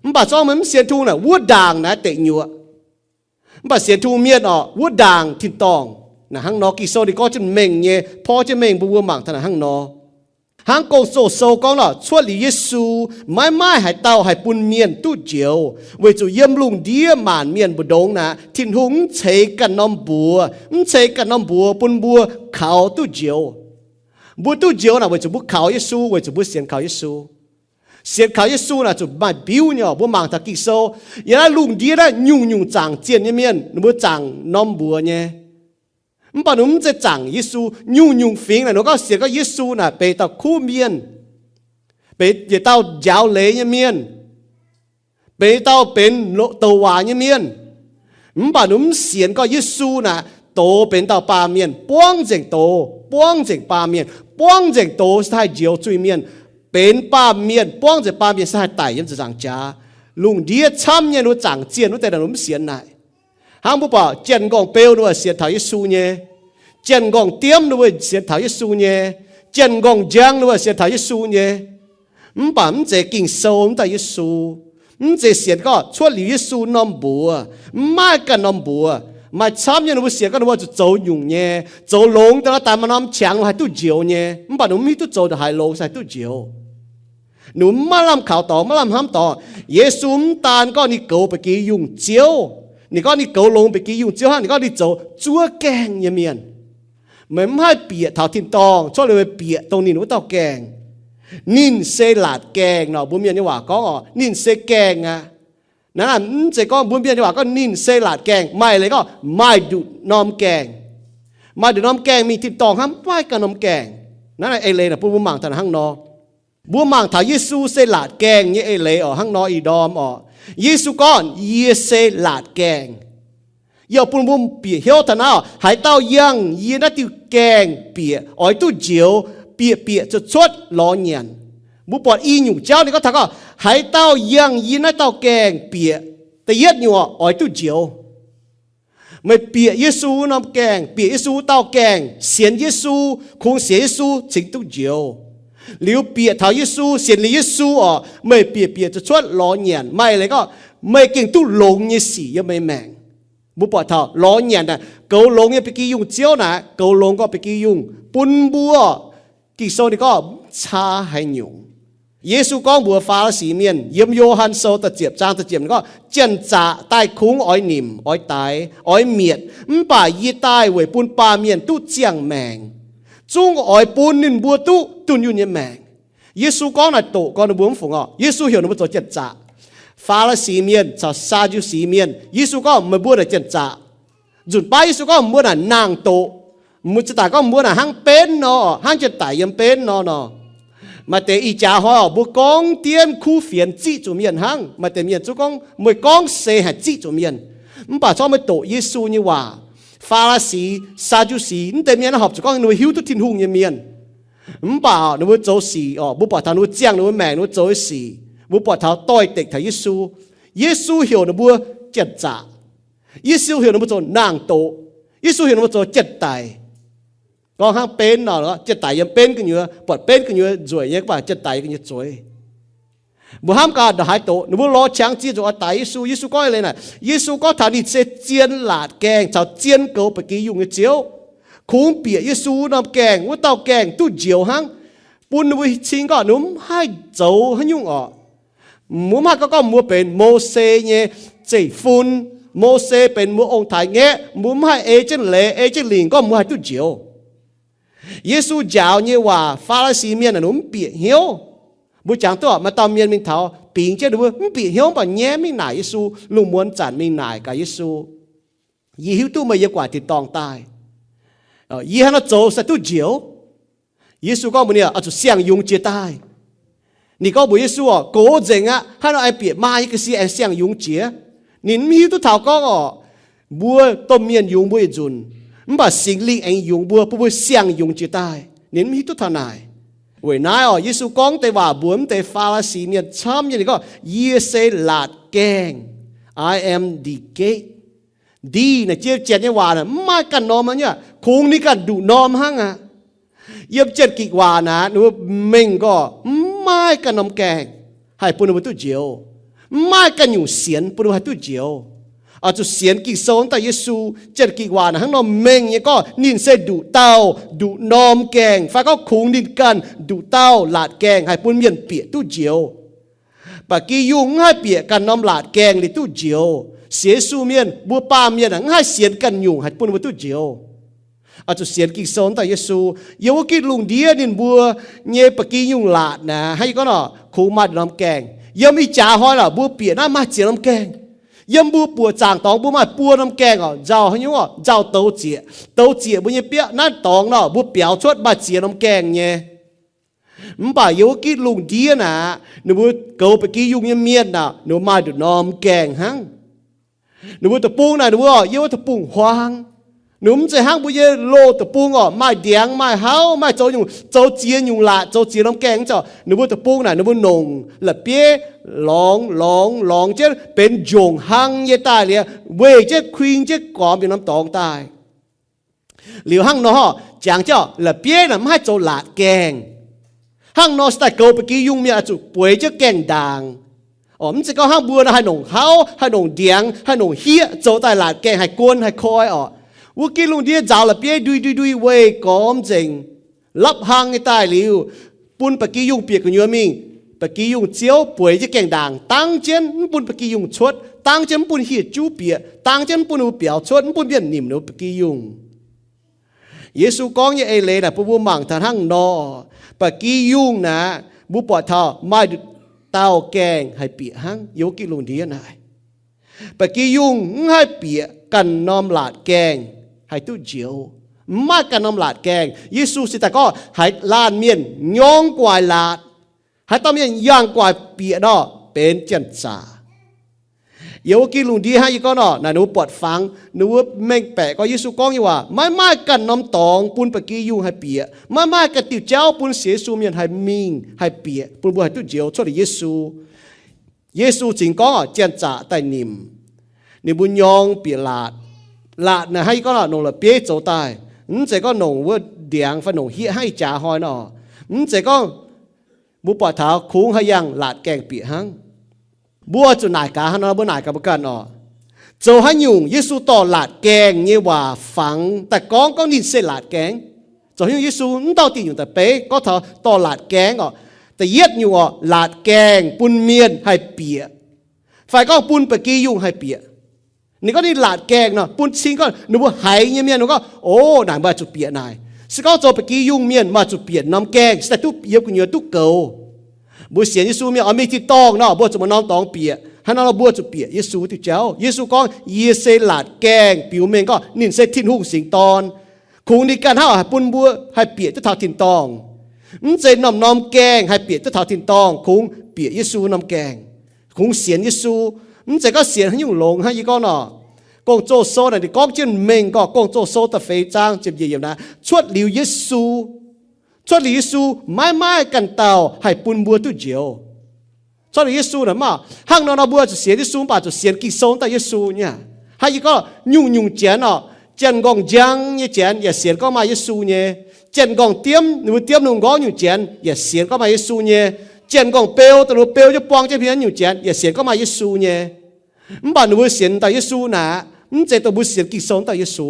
Mv baac se gorngv meih mv sienx Tin-Hungh naaic, wuov ndaangc naaic deic nyuoqc. Mv baac sienx Tin-Hungh mienh orqc, wuov ndaangc tin-dorngh. Naaic hnangv nor Ging-Sou ninh gorngv jienv mengh nyei, porv jienv mengh mbuo mbuo mangc taux naaic hnangv nor. Hnangv Gong-Zoh Sou gorngv lorqc, cuotv liuz Yesu, maiv maaih haaix dauh haih bun mienh duqv njoux, weic zuqc yiem lungh ndiev maanc mienh mbu'ndongx naaic, Tin-Hungh mv ceix ganh norm mbuox, mv ceix ganh norm mbuox bun mbuo kaux duqv njoux. Mbuo duqv njoux naaic weic zuqc mbuo kaux Yesu, weic zuqc mbuo sienx kaux Yesu. Sienx kaux Yesu naaic zuqc maaih biuv nyei orqc. Mbuo mangc taux Ging-Sou, yiem naaiv lungh ndiev naaiv nyungc-nyungc zaangc zienh nyei mienh, ninh mbuo zaangc norm mbuox nyei. Mv baac ninh mv zeiz zaangc Yesu. Nyungc-nyungc fingx naaic, ninh gorngv sienx gorngv Yesu naaic benx dauh kuv mienh, benx yietc dauh njaaux leiz nyei mienh, benx dauh benx douc waac nyei mienh. Mv baac ninh mv sienx gorngv Yesu naaic doz benx dauh baamh mienh, buangv nzengc doz, buangv nzengc baamh mienh, buangv nzengc doz se haih njoux zuiz-mienh, benx baamh mienh, buangv nzengc baamh mienh se haih daic yiem ziepc nzaangc jaax. Lungh ndiev camv nyei ninh mbuo zaangc zienh wuov deix naaic ninh mv sienx naaic. Hnangv mbuo buatc Janx Nqorngv Beu ninh mbuo sienx taux Yesu nyei. Janx Nqorngv Diemv ninh mbuo sienx taux Yesu nyei. Janx Nqorngv Njang ninh mbuo sienx taux Yesu nyei. Mv baac mv zeiz Ging-Sou wuov dauh Yesu. Mv zeiz sienx gorngv cuotv liuz Yesu norm mbuox. Mv maaih ganh norm mbuox. Maaih camv nyei ninh mbuo sienx gorngv ninh mbuo zuqc zoux nyungc nyei, zoux longx daaih nor daaih maaih norm qangx haih duqv njoux nyei. Mv baac ninh mbuo mv hiuv duqv zoux ndongc haaix longx haih duqv njoux. Ninh mbuo maiv lamh kaux dorngx, maiv lamh hnamv dorngx. Yesu mv daan gorngv ninh goux ba'gi yungh Ziouv. Ninh gorngv ninh goux longx ba'gi yungh Ziouv hnangv, ninh gorngv ninh zoux zuov gaengh nyei mienh. Meih mv haih bieqc taux tin-dorngh cuotv liuz meih bieqc dongh ninh wuov dauh gaengh. Ninh se laatc gaengh nor, mbuo mienh nyei waac gorngv oc, ninh se gaengh aqv. Naaiv mv zeiz gorngv mbuo mienh nyei waac gorngv ninh se laatc gaengh, maaih leiz gorngv maaih nduqc norm gaengh. Maaih nduqc norm gaengh mingh tin-dorngh hnangv, mv maaih ganh norm gaengh. Naaiv eix leiz naaic bun mbuo mangc taux hnangv nor. Mbuo mangc taux Yesu se laatc gaengh nyei eix leiz oc, hnangv nor ih ndorm oc. Yesu gorngv, yie se laatc gaengh. Yie bun mbuo bieqc hnyouv taux naaiv oc, haaix dauh yangh yie naaiv diuh gaengh bieqc oix duqv njoux, bieqc bieqc cuotv cuotv lorz nyanc. Mbuo buatc i nyungc jauv ninh gorngv taux gorngv, haaix dauh yangh yie naaiv dauh gaengh bieqc, da'yietv nyungc oix duqv njoux. Meih bieqc Yesu norm gaengh, bieqc Yesu dauh gaengh, sienx Yesu, kungx sienx Yesu cingx duqv njoux. Liuz bieqc taux Yesu, sienx liuz Yesu oc, meih bieqc bieqc cuotv cuotv lorz nyanc, maaih leiz gorngv meih gengh duqv longx nyei sic yiem meih maengc. Mbuo buatc taux lorz nyanc naaic, goux longx nyei ba'gi yungh Ziouv naaic, goux longx gorngv ba'gi yungh bun mbuo. Ging-Sou ninh gorngv mv caa haaix nyungc. Yesu gorngv mbuox Faa^li^si mienh yiem Yo^han Sou da'ziepc zaang da'ziepc gorngv, janx-zaqc daaih kungx oix nimc, oix daix, oix mietc, mv baac yie daaih weic bun baamh mienh duqv ziangh maengc, zungv oix bun ninh mbuo duqv dunh yunh nyei maengc. Yesu gorngv naaic doqc gorngv ninh mbuo mv fungc oc. Yesu heuc ninh mbuo zoux janx-zaqc. Faa^li^si mienh caux Saa^ndu^si mienh, Yesu gorngv meih mbuo naaic janx-zaqc. Nzunc baav Yesu gorngv mbuo naaic nangh doqc. Mbuo ziouc daaih gorngv mbuo naaic hnangv benv nor, hnangv janx-daic yiem benv nor nor. Maaih deix ih jaax hnoi oc, mbuo gorngv diemv kuv fienx ziqv zuqc mienh hnangv. Maaih deix mienh zungv gorngv meih gorngv se haih ziqv zuqc mienh. Mv baac corc meih doqc Yesu nyei waac, Faa^li^si, Saa^ndu^si, mv deix mienh naaiv horpc zuqc gorngv ninh mbuo hiuv duqv Tin-Hungh nyei mienh. Mv baac ninh mbuo zoux sic oc, mbuo buatc taux ninh mbuo ziangh ninh mbuo maengc, ninh mbuo zoux sic, mbuo buatc taux doix-dekc taux Yesu. Yesu heuc ninh mbuo janx-zaqc. Yesu heuc ninh mbuo zoux nangh doqc. Yesu heuc ninh mbuo zoux janx-daic. Gorngv hnangv benv nor, janx-daic yiem benv gu'nyuoz, buatc benv gu'nyuoz nzueic nyei, mv baac janx-daic yiem gu'nyuoz zueiz. Mbuo hnamv gaax ndongc haaix doqc, ninh mbuo lorz qangx ziex nzunc oix daix Yesu. Yesu gorngv eix leiz naaic, Yesu gorngv taux ninh se zien laatc gaengh caux zien goux ba'gi yungh nyei Ziouv. Kungx bieqc Yesu norm gaengh, wuov dauh gaengh duqv njoux hnangv, bun ninh mbuo cing gorngv ninh mbuo mv haih zoux haaix nyungc oc. Mbuo mv haih gorngv gorngv mbuo benx Mose nyei zeiv-fun, Mose benx mbuo ong-taaix-ngaeqv, mbuo mv haih ei jienv leiz ei jienv lingc gorngv mbuo haih duqv njoux. Yesu njaaux nyei waac Faa^li^si mienh naaic ninh mbuo mv bieqc hnyouv. Mbuo jangx duqv maaih dauh mienh mingh taux bingx jienv ninh mbuo mv bieqc hnyouv, mv baac nyaiv mingh naaic Yesu, lungh muonz zanc mingh naaic gaax Yesu, yie hiuv duqv meih yiem gu'nguaaic tin-dorngh daaih. Yie haaix nor zoux se duqv njoux? Yesu gorngv mbuox ninh, oix zuqc siang-yungz jiez daaih. Ninh gorngv mbuox Yesu oc, gox nzengc aqv, haaix nor aengx bieqc maa nyei ga'sie aengx siang-yungz jiex? Ninh mv hiuv duqv taux gorngv oc, mbuo domh mienh yungz mbuo yietc nzunc, mv baac Singx Lingh aengx yungz mbuo, bun mbuo siang-yungz jiez daaih. Ninh mv hiuv duqv taux naaic. Weic naaiv oc, Yesu gorngv deix waac mbuox mv deix Faa^li^si mienh camv nyei, ninh gorngv, yie se laatc gaengh. I am the gate. Ndih naaic jiex janx nyei waac naaic mv maaih ganh norm aqv, kungx ninh ganh nduqc norm hnangv aqv. Yiem Janx-Gikc waac naaic ninh mbuo mengh gorngv mv maaih ganh norm gaengh haih bun ninh mbuo duqv njoux. Mv maaih ganh nyungc sienx bun ninh mbuo haih duqv njoux. Oix zuqc sienx Ging-Sou wuov dauh Yesu. Janx-Gikc waac naaic hnangv nor mengh nyei gorngv ninh se nduqc dauh nduqc norm gaengh, fai gorngv kungx ninh ganh nduqc dauh laatc gaengh haih bun mienh bieqc duqv njoux. Ba'gi yungh mv haih bieqc ganh norm laatc gaengh liuz duqv njoux. Sienx Yesu mienh, mbuo baamh mienh aeqv, mv haih sienx ganh nyungc haih bun mbuo duqv njoux. Oix zuqc sienx Ging-Sou wuov dauh Yesu. Yiem wuov gitv lungh ndiev ninh mbuo nyei ba'gi yungh laatc naaic, hnangv yie gorngv nor, kungx maaih norm gaengh. Yiem ih jaax hnoi lorqc, mbuo bieqc naaiv maaih ziex norm gaengh. Yiem mbuo buoqc zaangc dorngx mbuo maaih buo norm gaengh oc. Nzauh haaix nyungc oc? Nzauh douz zieqc. Douz zieqc mbuo nyei biauv naaiv dorngx nor, mbuo biaux cuotv maaih ziex norm gaengh nyei. Mv baac yiem wuov gitv lungh ndiev naaic, ninh mbuo goux ba'gi yungh nyei mienh naaic, ninh mbuo maaih nduqc norm gaengh hnangv. Ninh mbuo deic-bung naaic, ninh mbuo yiem wuov deic-bung-huaang. Ninh mbuo mv zeiz hnangv mbuo nyei loz deic-bung oc, maaih ndiangx, maaih hauv, maaih zoux nyungc, zoux ziex nyungc laatc, zoux ziex norm gaengh. Ninh mbuo deic-bung naaic, ninh mbuo nongc la'bieiv lorngx, lorngx, lorngx jienv benx njongc hlang nyei daaih liuz, weih jienv kuing jienv gormx yietc norm dorngx daaih. Liuz hnangv nor, jangx jienv la'bieiv naaic mv haih zoux laatc gaengh. Hnangv nor se daaih goux ba'gi yungh mienh oix zuqc bueix jienv gaengh ndaangc, Mv zeiz gorngv hnangv mbuo nor haih nongc hauv, haih nongc ndiangx, haih nongc hieqv, zoux daaih laatc gaengh haih guon haih koi orqc. Wuov gitv lungh ndiev nzaaux la'bieiv ndui ndui ndui weih gormx nzengc, lapv hlang nyei daaih liuz, bun ba'gi yungh bieqc gu'nyuoz mingh. Ba'gi yungh ziouv bueix jienv gaengh ndaangc, dangv jienv mv bun ba'gi yungh cuotv, dangv jienv mv bun hieh juv bieqc, dangv jienv mv bun biaux cuotv, mv bun mienh nimc ninh ba'gi yungh. Yesu gorngv nyei eix leiz naaic bun mbuo mangc taux hnangv nor, ba'gi yungh naaic, mbuo buatc taux maaih dauh gaengh haih bieqc hnangv yiem wuov gitv lungh ndiev naaic. Ba'gi yungh mv haih bieqc ganh norm laatc gaengh haih duqv njoux. Mv maaih ganh norm laatc gaengh. Yesu se daaih gorngv haaix laanh mienh nyorng gu'nguaaic laatc, haaix dauh mienh yangh gu'nguaaic bieqc nor, benx janx-zaqc. Yiem wuov gitv lungh ndiev hnangv yie gorngv nor, naaic ninh mbuo buatc fangx, ninh mbuo mengh baeqc gorngv Yesu gorngv nyei waac, maiv maaih ganh norm dorngx bun ba'gi yungh haih bieqc, maiv maaih ganh diuh jauv bun sienx Yesu mienh haih mingh haih bieqc, bun mbuo haih duqv njoux cuotv liuz Yesu. Yesu cingx gorngv janx-zaqc daaih nimc. Ninh mbuo nyorng bieqc laatc. Laatc naaic hnangv yie gorngv nor, nongc la'bieiv zoux daaih. Mv zeiz gorngv nongc wuov ndiangx fai nongc hieqv hnangv ih jaax hnoi nor. Mv zeiz gorngv mbuo buatc taux kungx haih yangh laatc gaengh bieqc hnangv. Mbuo zuqc naaic gaax hnangv nor, mbuo naaic gaax mbuo ganh orqc. Zoux haaix nyungc Yesu dorh laatc gaengh nyei waac fangx daaih gorngv, gorngv ninh se laatc gaengh? Zoux haaix nyungc Yesu mv dauh diuh nyungc daaih beiv gorngv taux dorh laatc gaengh orqc? Da'yietv nyungc orqc, laatc gaengh bun mienh haih bieqc, fai gorngv bun ba'gi yungh haih bieqc. Ninh gorngv ninh laatc gaengh nor, bun cing gorngv ninh mbuo haiz nyei mienh gorngv, o, naaic maaih zuqc bieqc naaic. Se gorngv zoux ba'gi yungh mienh maaih zuqc bieqc norm gaengh se daaih duqv yiem gu'nyuoz duqv goux. Mbuo sienx Yesu mienh oix mingh tin-dorngh nor, mbuo zuqc maaih norm dorngx bieqc. Hnangv nor nor mbuo zuqc bieqc Yesu diuh jauv. Yesu gorngv, yie se laatc gaengh biux mengh gorngv ninh se Tin-Hungh singx dorn. Kungx ninh ganh hnangv oix haih bun mbuo haih bieqc duqv taux tin-dorngh. Mv zeiz norm-norm gaengh haih bieqc duqv taux tin-dorngh, kungx bieqc Yesu norm gaengh. Kungx sienx Yesu. Mv zeiz gorngv sienx haaix nyungc longx hnangv yie gorngv nor. Gong-Zoh sou naaic ninh gorngv jienv mengh gorngv, Gong-Zoh sou da'feix zaang ziepc nyeic yiemc naaic, cuotv liuz Yesu, cuotv liuz Yesu maiv maaih ganh dauh haih bun mbuo duqv njoux. Cuotv liuz Yesu naaic maah, hnangv nor nor mbuo zuqc sienx Yesu mv baac zuqc sienx Ging-Sou daaih Yesu nyei. Hnangv yie gorngv nyungc-nyungc janx orqc, janx-nqorngv njang nyei janx yaac sienx gorngv maaih Yesu nyei. Janx-nqorngv diemv, ninh mbuo diemv ninh mbuo nqorngv nyungc janx yaac sienx gorngv maaih Yesu nyei. Janx-nqorngv beu, dongh ninh mbuo beu jienv buang jienv hmien nyungc janx yaac sienx gorngv maaih Yesu nyei. Mv baac ninh mbuo sienx dauh Yesu naaic, mv zeiz dongh mbuo sienx Ging-Sou dauh Yesu.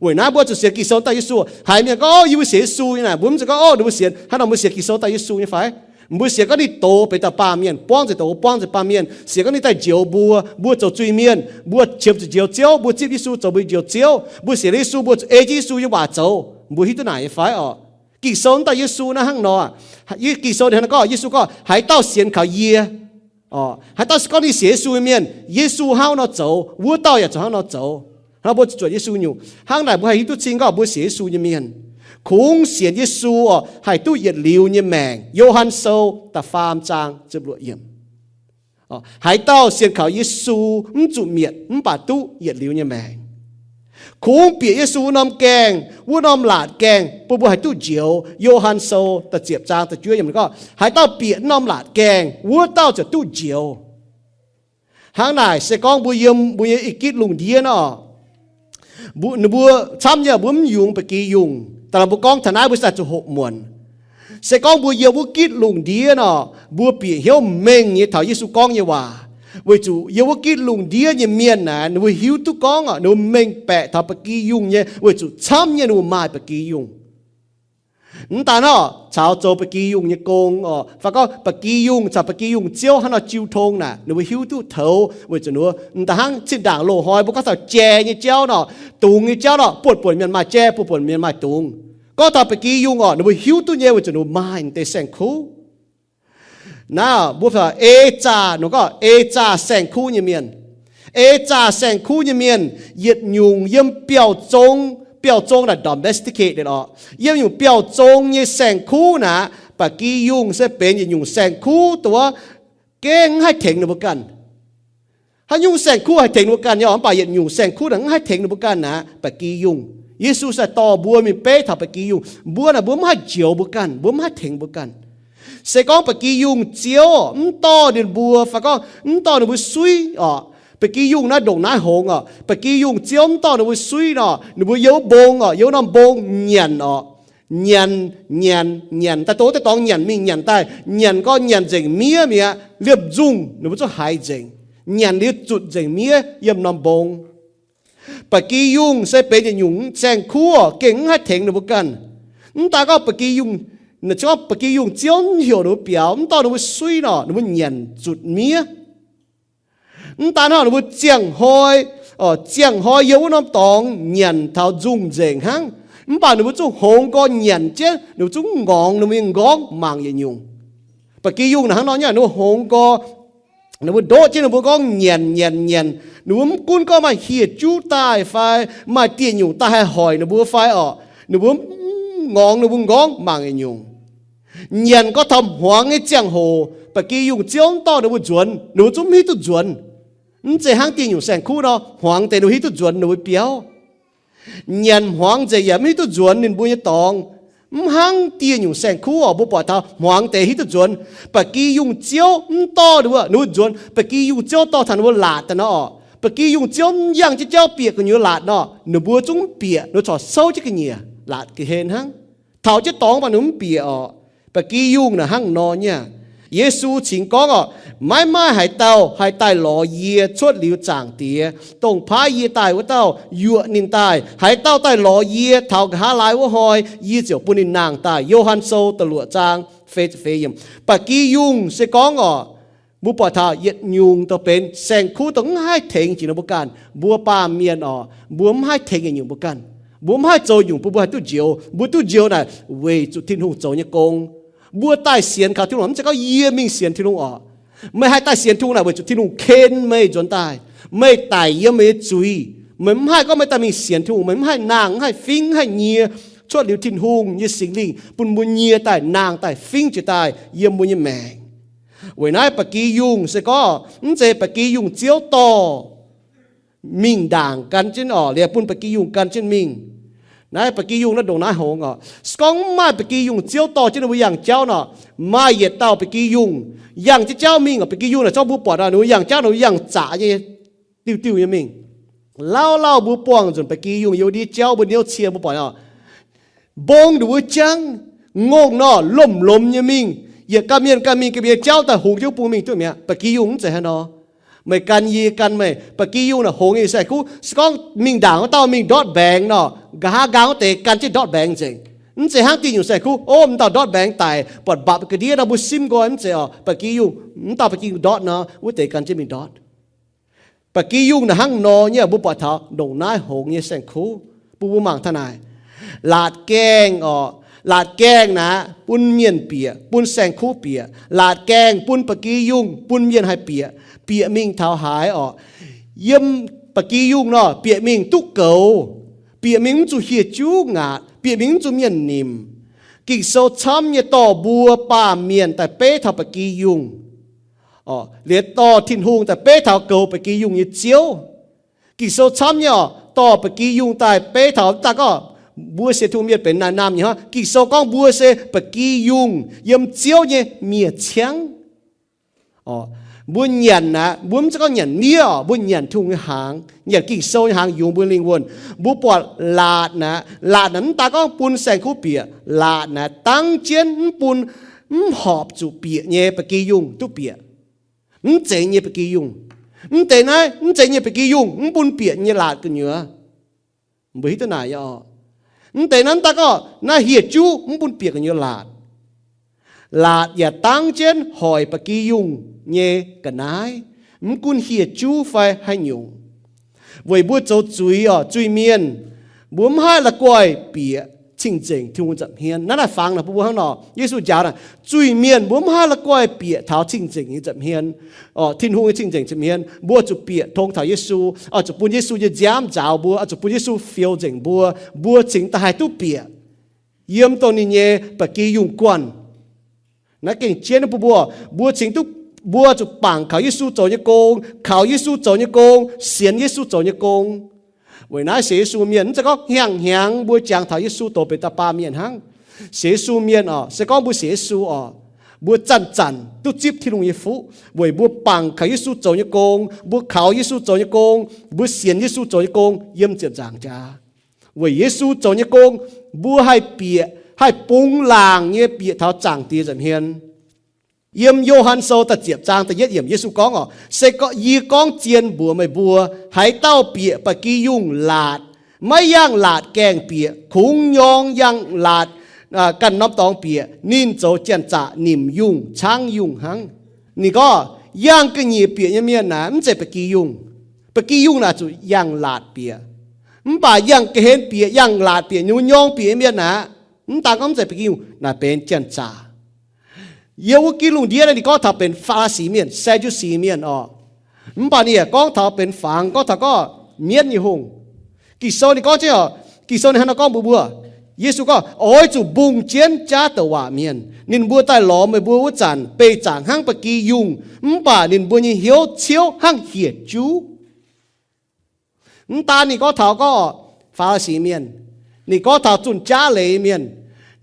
Weic naaiv mbuo zuqc sienx Ging-Sou dauh Yesu. Haiz mienh gorngv, o, yie mbuo sienx Yesu nyei naaic, mbuo mv zeiz gorngv, o, ninh mbuo sienx hnangv nor mbuo sienx Ging-Sou dauh Yesu nyei fai? Mbuo sienx gorngv ninh doz benx dauh baamh mienh, buangv nzengc doz, buangv nzengc baamh mienh, sienx gorngv ninh daaih njoux mbuo, mbuo zoux zuiz-mienh, mbuo qiemx zuqc njoux Ziouv, mbuo zipv Yesu zoux mbuo njoux Ziouv, mbuo sienx Yesu, mbuo zuqc ei jienv Yesu nyei waac zoux. Mbuo hiuv duqv naaic nyei fai orqc? Ging-Sou dauh Yesu naaiv hnangv nor. Ging-Sou ninh hnangv nor gorngv, Yesu gorngv, haaix dauh sienx kaux yie, haaix dauh se gorngv ninh sienx Yesu nyei mienh, Yesu hnangv nor zoux, wuov dauh yaac zuqc hnangv nor zoux. Hnangv mbuo zuqc zuotc Yesu nyungc. Hnangv naaic mbuo haih hiuv duqv cing gorngv mbuo sienx Yesu nyei mienh. Kungx sienx Yesu orqc, haih duqv yietc liuz nyei maengc. Yo^han Sou da'faam zaang ziepc luoqc yiemc. Haaix dauh sienx kaux Yesu mv zuqc mietc mv baac duqv yietc liuz nyei maengc. Kungx bieqc Yesu wuov norm gaengh, wuov norm laatc gaengh bun mbuo haih duqv njoux. Yo^han Sou da'ziepc zaang da'juov yiemc gorngv, haaix dauh bieqc wuov norm laatc gaengh, wuov dauh ziouc duqv njoux. Hnangv naaic se gorngv mbuo yiem mbuo nyei ih gitv lungh ndiev nor, ninh mbuo camv nyei mbuo mv yungz ba'gi yungh. Daaih mbuo gorngv taux naaiv mbuo se zuqc hoqc muonc. Se gorngv mbuo yiem wuov gitv lungh ndiev nor, mbuo bieqc hnyouv mengh nyei taux Yesu gorngv nyei waac. Weic zuqc yiem wuov gitv lungh ndiev nyei mienh naaic, ninh mbuo hiuv duqv gorngv, ninh mbuo mengh baeqc taux ba'gi yungh nyei, weic zuqc camv nyei ninh mbuo maaih ba'gi yungh. Mv daan nor, caux zoux ba'gi yungh nyei gong oc, fai gorngv ba'gi yungh caux ba'gi yungh ziouv hnangv nor jiu tong naaic, ninh mbuo hiuv duqv toux weic zuqc ninh mbuo da'hnangv zinh ndaangc loz-hnoi mbuo gorngv taux jai nyei jauv nor, dungz nyei jauv nor, buonc buonc mienh maaih jai, buonc buonc mienh maaih dungz. Gorngv taux ba'gi yungh oc, ninh mbuo hiuv duqv nyei weic zuqc ninh mbuo maaih deix saeng-kuv. Naaiv mbuo ei zaah, ninh gorngv ei zaah saeng-kuv nyei mienh. Ei zaah saeng-kuv nyei mienh, yietc nyungc yiem biauv-zong, biauv-zong naaic domesticated oc. Yiem nyungc biauv-zong nyei saeng-kuv naaic, ba'gi yungh se benx yietc nyungc saeng-kuv dongh wuov gengh mv haih tengx ninh mbuo ganh. Haaix nyungc saeng-kuv haih tengx ninh mbuo ganh nyei oc, mv baac yietc nyungc saeng-kuv naaic mv haih tengx ninh mbuo ganh naaic, ba'gi yungh. Yesu se dorh mbuo mingh beiv taux ba'gi yungh. Mbuo naaic mbuo mv haih njoux mbuo ganh, mbuo mv haih tengx mbuo ganh. Se gorngv ba'gi yungh ziouv mv dorh ninh mbuo, fai gorngv mv dorh ninh mbuo suiv oc, ba'gi yungh naaiv ndongc naaiv hngongx oc, ba'gi yungh ziouv mv dorh ninh mbuo suiv nor, ninh mbuo yiem wuov mbong oc, yiem wuov norm mbong nyanc oc, Nyanc, nyanc, nyanc daaih, dongh deix dorngx nyanc mingh nyanc daaih, nyanc gorngv nyanc nzengc miev mi'aqv. Liemh nzungh ninh mbuo zungv haiz nzengc. Nyanc liuz zutc nzengc miev yiem norm mbong. Ba'gi yungh se benx yietc nyungc saeng-kuv gengh mv haih tengx ninh mbuo ganh. Mv daan gorngv ba'gi yungh, gorngv ba'gi yungh ziouv mv heuc ninh mbuo biaux, mv dorh ninh mbuo suiv nor, ninh mbuo nyanc zutc miev. Mv daan hnangv, ninh mbuo ziangh hnoi, ziangh hnoi yiem wuov norm dorngx nyanc taux nzungh nzengc hnangv. Mv baac ninh mbuo zungv hngongx nqoi nyanc jienv, ninh mbuo zungv ngorngx ninh mbuo nyei nqorngv mangc yietc nyungc. Ba'gi yungh naaic hnangv nor nyei, ninh mbuo hngongx nqoi, ninh mbuo ndoqv jienv ninh mbuo nqorngv nyanc nyanc nyanc. Ninh mbuo mv gunv gorngv maaih hieh juv daaih fai maaih dieh nyungc daaih haih hoic ninh mbuo fai orqc, ninh mbuo mv ngorngx ninh mbuo nqorngv mangc yietc nyungc. Nyanc gorngv taux hmuangx nyei ziangh hoc, ba'gi yungh ziouv mv dorh ninh mbuo nzuonx, ninh mbuo zungv mv hiuv duqv nzuonx. Mv zeiz hnangv dieh nyungc saeng-kuv nor, hmuangx deix ninh mbuo hiuv duqv nzuonx ninh mbuo biauv. Nyanc hmuangx nzengc yaac mv hiuv duqv nzuonx ninh mbuo nyei dorngx. Mv hnangv dieh nyungc saeng-kuv orqc, mbuo buatc taux hmuangx deix hiuv duqv nzuonx. Ba'gi yungh ziouv mv dorh ninh mbuo, ninh mbuo nzuonx, ba'gi yungh ziouv dorh taux ninh mbuo laatc daaih nor orqc, ba'gi yungh ziouv mv yangh jienv jauv bieqc gu'nyuoz laatc nor, ninh mbuo zungv mv bieqc, ninh mbuo corc souv jienv ga'nyiec laatc ga'hlen hnangv. Taux jienv dorngx mv baac ninh mv bieqc orqc. Ba'gi yungh naaic hnangv nor nyei. Yesu cingx gorngv orqc, maiv maaih haaix dauh haih daaih lorz yie cuotv liuz zaangc Diex. Dongh paaiv yie daaih wuov dauh yuoqc ninh daaih. Haaix dauh daaih lorz yie taux nqa'haav laai wuov hnoi, yie ziouc bun ninh nangh daaih. Yo^han Sou da'luoqc zaang feix ziepc feix yiemc. Ba'gi yungh se gorngv orqc, mbuo buatc taux yietc nyungc dongh benx saeng-kuv dongh mv haih tengx jiex ninh mbuo ganh. Mbuo baamh mienh orqc, mbuo mv haih tengx yietc nyungc mbuo ganh. Mbuo mv haih zoux nyungc bun mbuo haih duqv njoux. Mbuo duqv njoux naaic weic zuqc Tin-Hungh zoux nyei gong. Mbuo daaih sienx kaux Tin-Hungh mv zeiz gorngv yie mingh sienx Tin-Hungh orqc. Meih haih daaih sienx Tin-Hungh naaic weic zuqc Tin-Hungh ken meih nzuonx daaih. Meih daic yiem meih nyei zuiz. Meih mv haih gorngv meih daaih mingh sienx Tin-Hungh, meih mv haih nangh, mv haih fingx, mv haih nyie cuotv liuz Tin-Hungh nyei Singx Lingh bun mbuo nyie daaih, nangh daaih, fingx jiex daaih yiem mbuo nyei maengc. Weic naaiv ba'gi yungh se gorngv mv zeiz ba'gi yungh ziouv dorh mingh ndaangc gan jienv orqc, liuz bun ba'gi yungh gan jienv mingh. Naaiv ba'gi yungh naaiv ndongc naaiv hngongx orqc. Se gorngv mv maaih ba'gi yungh ziouv dorh jienv ninh mbuo yangh jauv nor, maaih yietc dauh ba'gi yungh yangh jienv jauv mingh orqc. Ba'gi yungh naaic zorqv mbuo buatc nor, ninh mbuo yangh jauv ninh mbuo yangh zaqc nyei, diuh diuh nyei mingh. Lauh lauh mbuo buangh nzunc ba'gi yungh yiem wuov ndiev jauv mbuo niouv cie mbuo buatc orqc, mbong nduqc wuov jangv, ngongh nor lomh lomh nyei mingh, yietc ganh mienh ganh mingh ga'mienh jauv daaih hungx jienv bung mingh duqv mi'aqv. Ba'gi yungh mv zeiz haaix nor. Meih gan yie gan meih, ba'gi yungh naaic hngongx nyei saeng-kuv. Se gorngv mingh ndaangc wuov dauh mingh ndortv mbaengx nor, nqa'haav nqaang wuov deix gan jienv ndortv mbaengx nzengc. Mv zeiz hnangv dieh nyungc saeng-kuv, o, m'dauh ndortv mbaengx daic, buatc mbapc ga'ndiev nor mbuo simv nqoi mv zeiz orqc. Ba'gi yungh, m'dauh ba'gi yungh ndortv nor, wuov deix gan jienv mingh ndortv. Ba'gi yungh naaic hnangv nor nyei, mbuo buatc taux ndongc naaiv hngongx nyei saeng-kuv. Bun mbuo mangc taux naaic, laatc gaengh orqc, laatc gaengh naaic bun mienh bieqc, bun saeng-kuv bieqc. Laatc gaengh bun ba'gi yungh, bun mienh haih bieqc, bieqc mingh taux haaix orqc. Yiem ba'gi yungh nor, bieqc mingh duqv goux, bieqc mingh mv zuqc hieh juv ngaatc, bieqc mingh mv zuqc mienh nimc. Ging-Sou camv nyei dorh mbuo baamh mienh daaih beiv taux ba'gi yungh. Liuz dorh Tin-Hungh daaih beiv taux goux ba'gi yungh nyei Ziouv. Ging-Sou camv nyei orqc, dorh ba'gi yungh daaih beiv taux, mv daan gorngv mbuo sienx Tin-Hungh mienh benx naaiv naamh nyei hnangv. Ging-Sou gorngv mbuo se ba'gi yungh yiem Ziouv nyei miev-ciangv. Mbuo nyanc aqv, mbuo mv zeiz gorngv nyanc miev orqc, mbuo nyanc Tin-Hungh nyei hnaangx, nyanc Ging-Sou nyei hnaangx yungz mbuo lingh wuonh. Mbuo buatc laatc naaic, laatc naaic mv daan gorngv bun saeng-kuv bieqc, laatc naaic dangv jienv mv bun, mv horpc zuqc bieqc nyei ba'gi yungh duqv bieqc. Mv zeiz nyei ba'gi yungh. Mv deix naaiv mv zeiz nyei ba'gi yungh mv bun bieqc nyei laatc gu'nyuoz. Mbuo hiuv duqv naaic nyei orqc. Mv deix naaiv mv daan gorngv naaiv hieh juv mv bun bieqc gu'nyuoz laatc. Laatc yaac dangv jienv hoic ba'gi yungh nyei ga'naaiv, mv gunv hieh juv fai haaix nyungc. Weic mbuo zoux zuiz orqc, zuiz-mienh, mbuo mv haih la'guaih bieqc cing-nzengc Tin-Hungh nza'hmien. Naaiv naaic fangx naaic bun mbuo hnangv nor, Yesu njaaux naaic, zuiz-mienh mbuo mv haih la'guaih bieqc taux cing-nzengc nyei nza'hmien, Tin-Hungh nyei cing-nzengc nza'hmien. Mbuo zuqc bieqc tong taux Yesu, oix zuqc bun Yesu nyei nziaamv nzaaux mbuo, oix zuqc bun Yesu fioux nzengc mbuo, mbuo cingx daaih haih duqv bieqc yiem dongh ninh nyei ba'gi yungh guanh. Naaiv gengh jienv bun mbuo, mbuo cingx duqv, mbuo zuqc bangc kaux Yesu zoux nyei gong, kaux Yesu zoux nyei gong, sienx Yesu zoux nyei gong. Weic naaiv sienx Yesu mienh mv zeiz gorngv hnyangx-hnyangx mbuo jangx taux Yesu doqc benx da'baamh mienh hnangv. Sienx Yesu mienh orqc, se gorngv mbuo sienx Yesu orqc, mbuo zanc-zanc duqv zipv Tin-Hungh nyei fuqv weic mbuo bangc kaux Yesu zoux nyei gong, mbuo kaux Yesu zoux nyei gong, mbuo sienx Yesu zoux nyei gong yiem ziepc nzaangc jaax. Weic Yesu zoux nyei gong, mbuo haih bieqc, haih bungx laangc nyei bieqc taux Zaangc Diex nza'hmien. Yiem Yo^han Sou da'ziepc zaang da'yietv yiemc Yesu gorngv oc, se gorngv yie gorngv zien mbuox meih mbuo, haaix dauh bieqc ba'gi yungh laatc, maiv yangh laatc gaengh bieqc, kungx nyorng yangh laatc ganh norm dorngx bieqc, ninh zoux janx-zaqc nimc yungh caangv yungh hnangv. Ninh gorngv, yangh ga'nyiec bieqc nyei mienh naaic mv zeiz ba'gi yungh. Ba'gi yungh naaic zuqc yangh laatc bieqc. Mv baac yangh ga'hlen bieqc, yangh laatc bieqc, nyorng bieqc nyei mienh naaic, mv daan gorngv mv zeiz ba'gi yungh, naaic benx janx-zaqc. Yiem wuov ginv lungh ndiev naaiv ninh gorngv taux benx Faa^li^si Mienh, Saa^ndu^si Mienh oc. Mv baac ninh yaac gorngv taux benx fangx, gorngv taux gorngv mienv nyei hungh. Ging-Sou ninh gorngv jienv oc, Ging-Sou ninh hnangv naaiv gorngv mbuox mbuo, Yesu gorngv, oix zuqc mbungh jienv jaav douc waac mienh. Ninh mbuo daaih lorz meih mbuo wuov zanc beih zaangc hnangv ba'gi yungh, mv baac ninh mbuo nyei hnyouv ciouv hnangv hieh juv. Mv daan ninh gorngv taux gorngv Faa^li^si Mienh, ninh gorngv taux zunh jaav leiz mienh.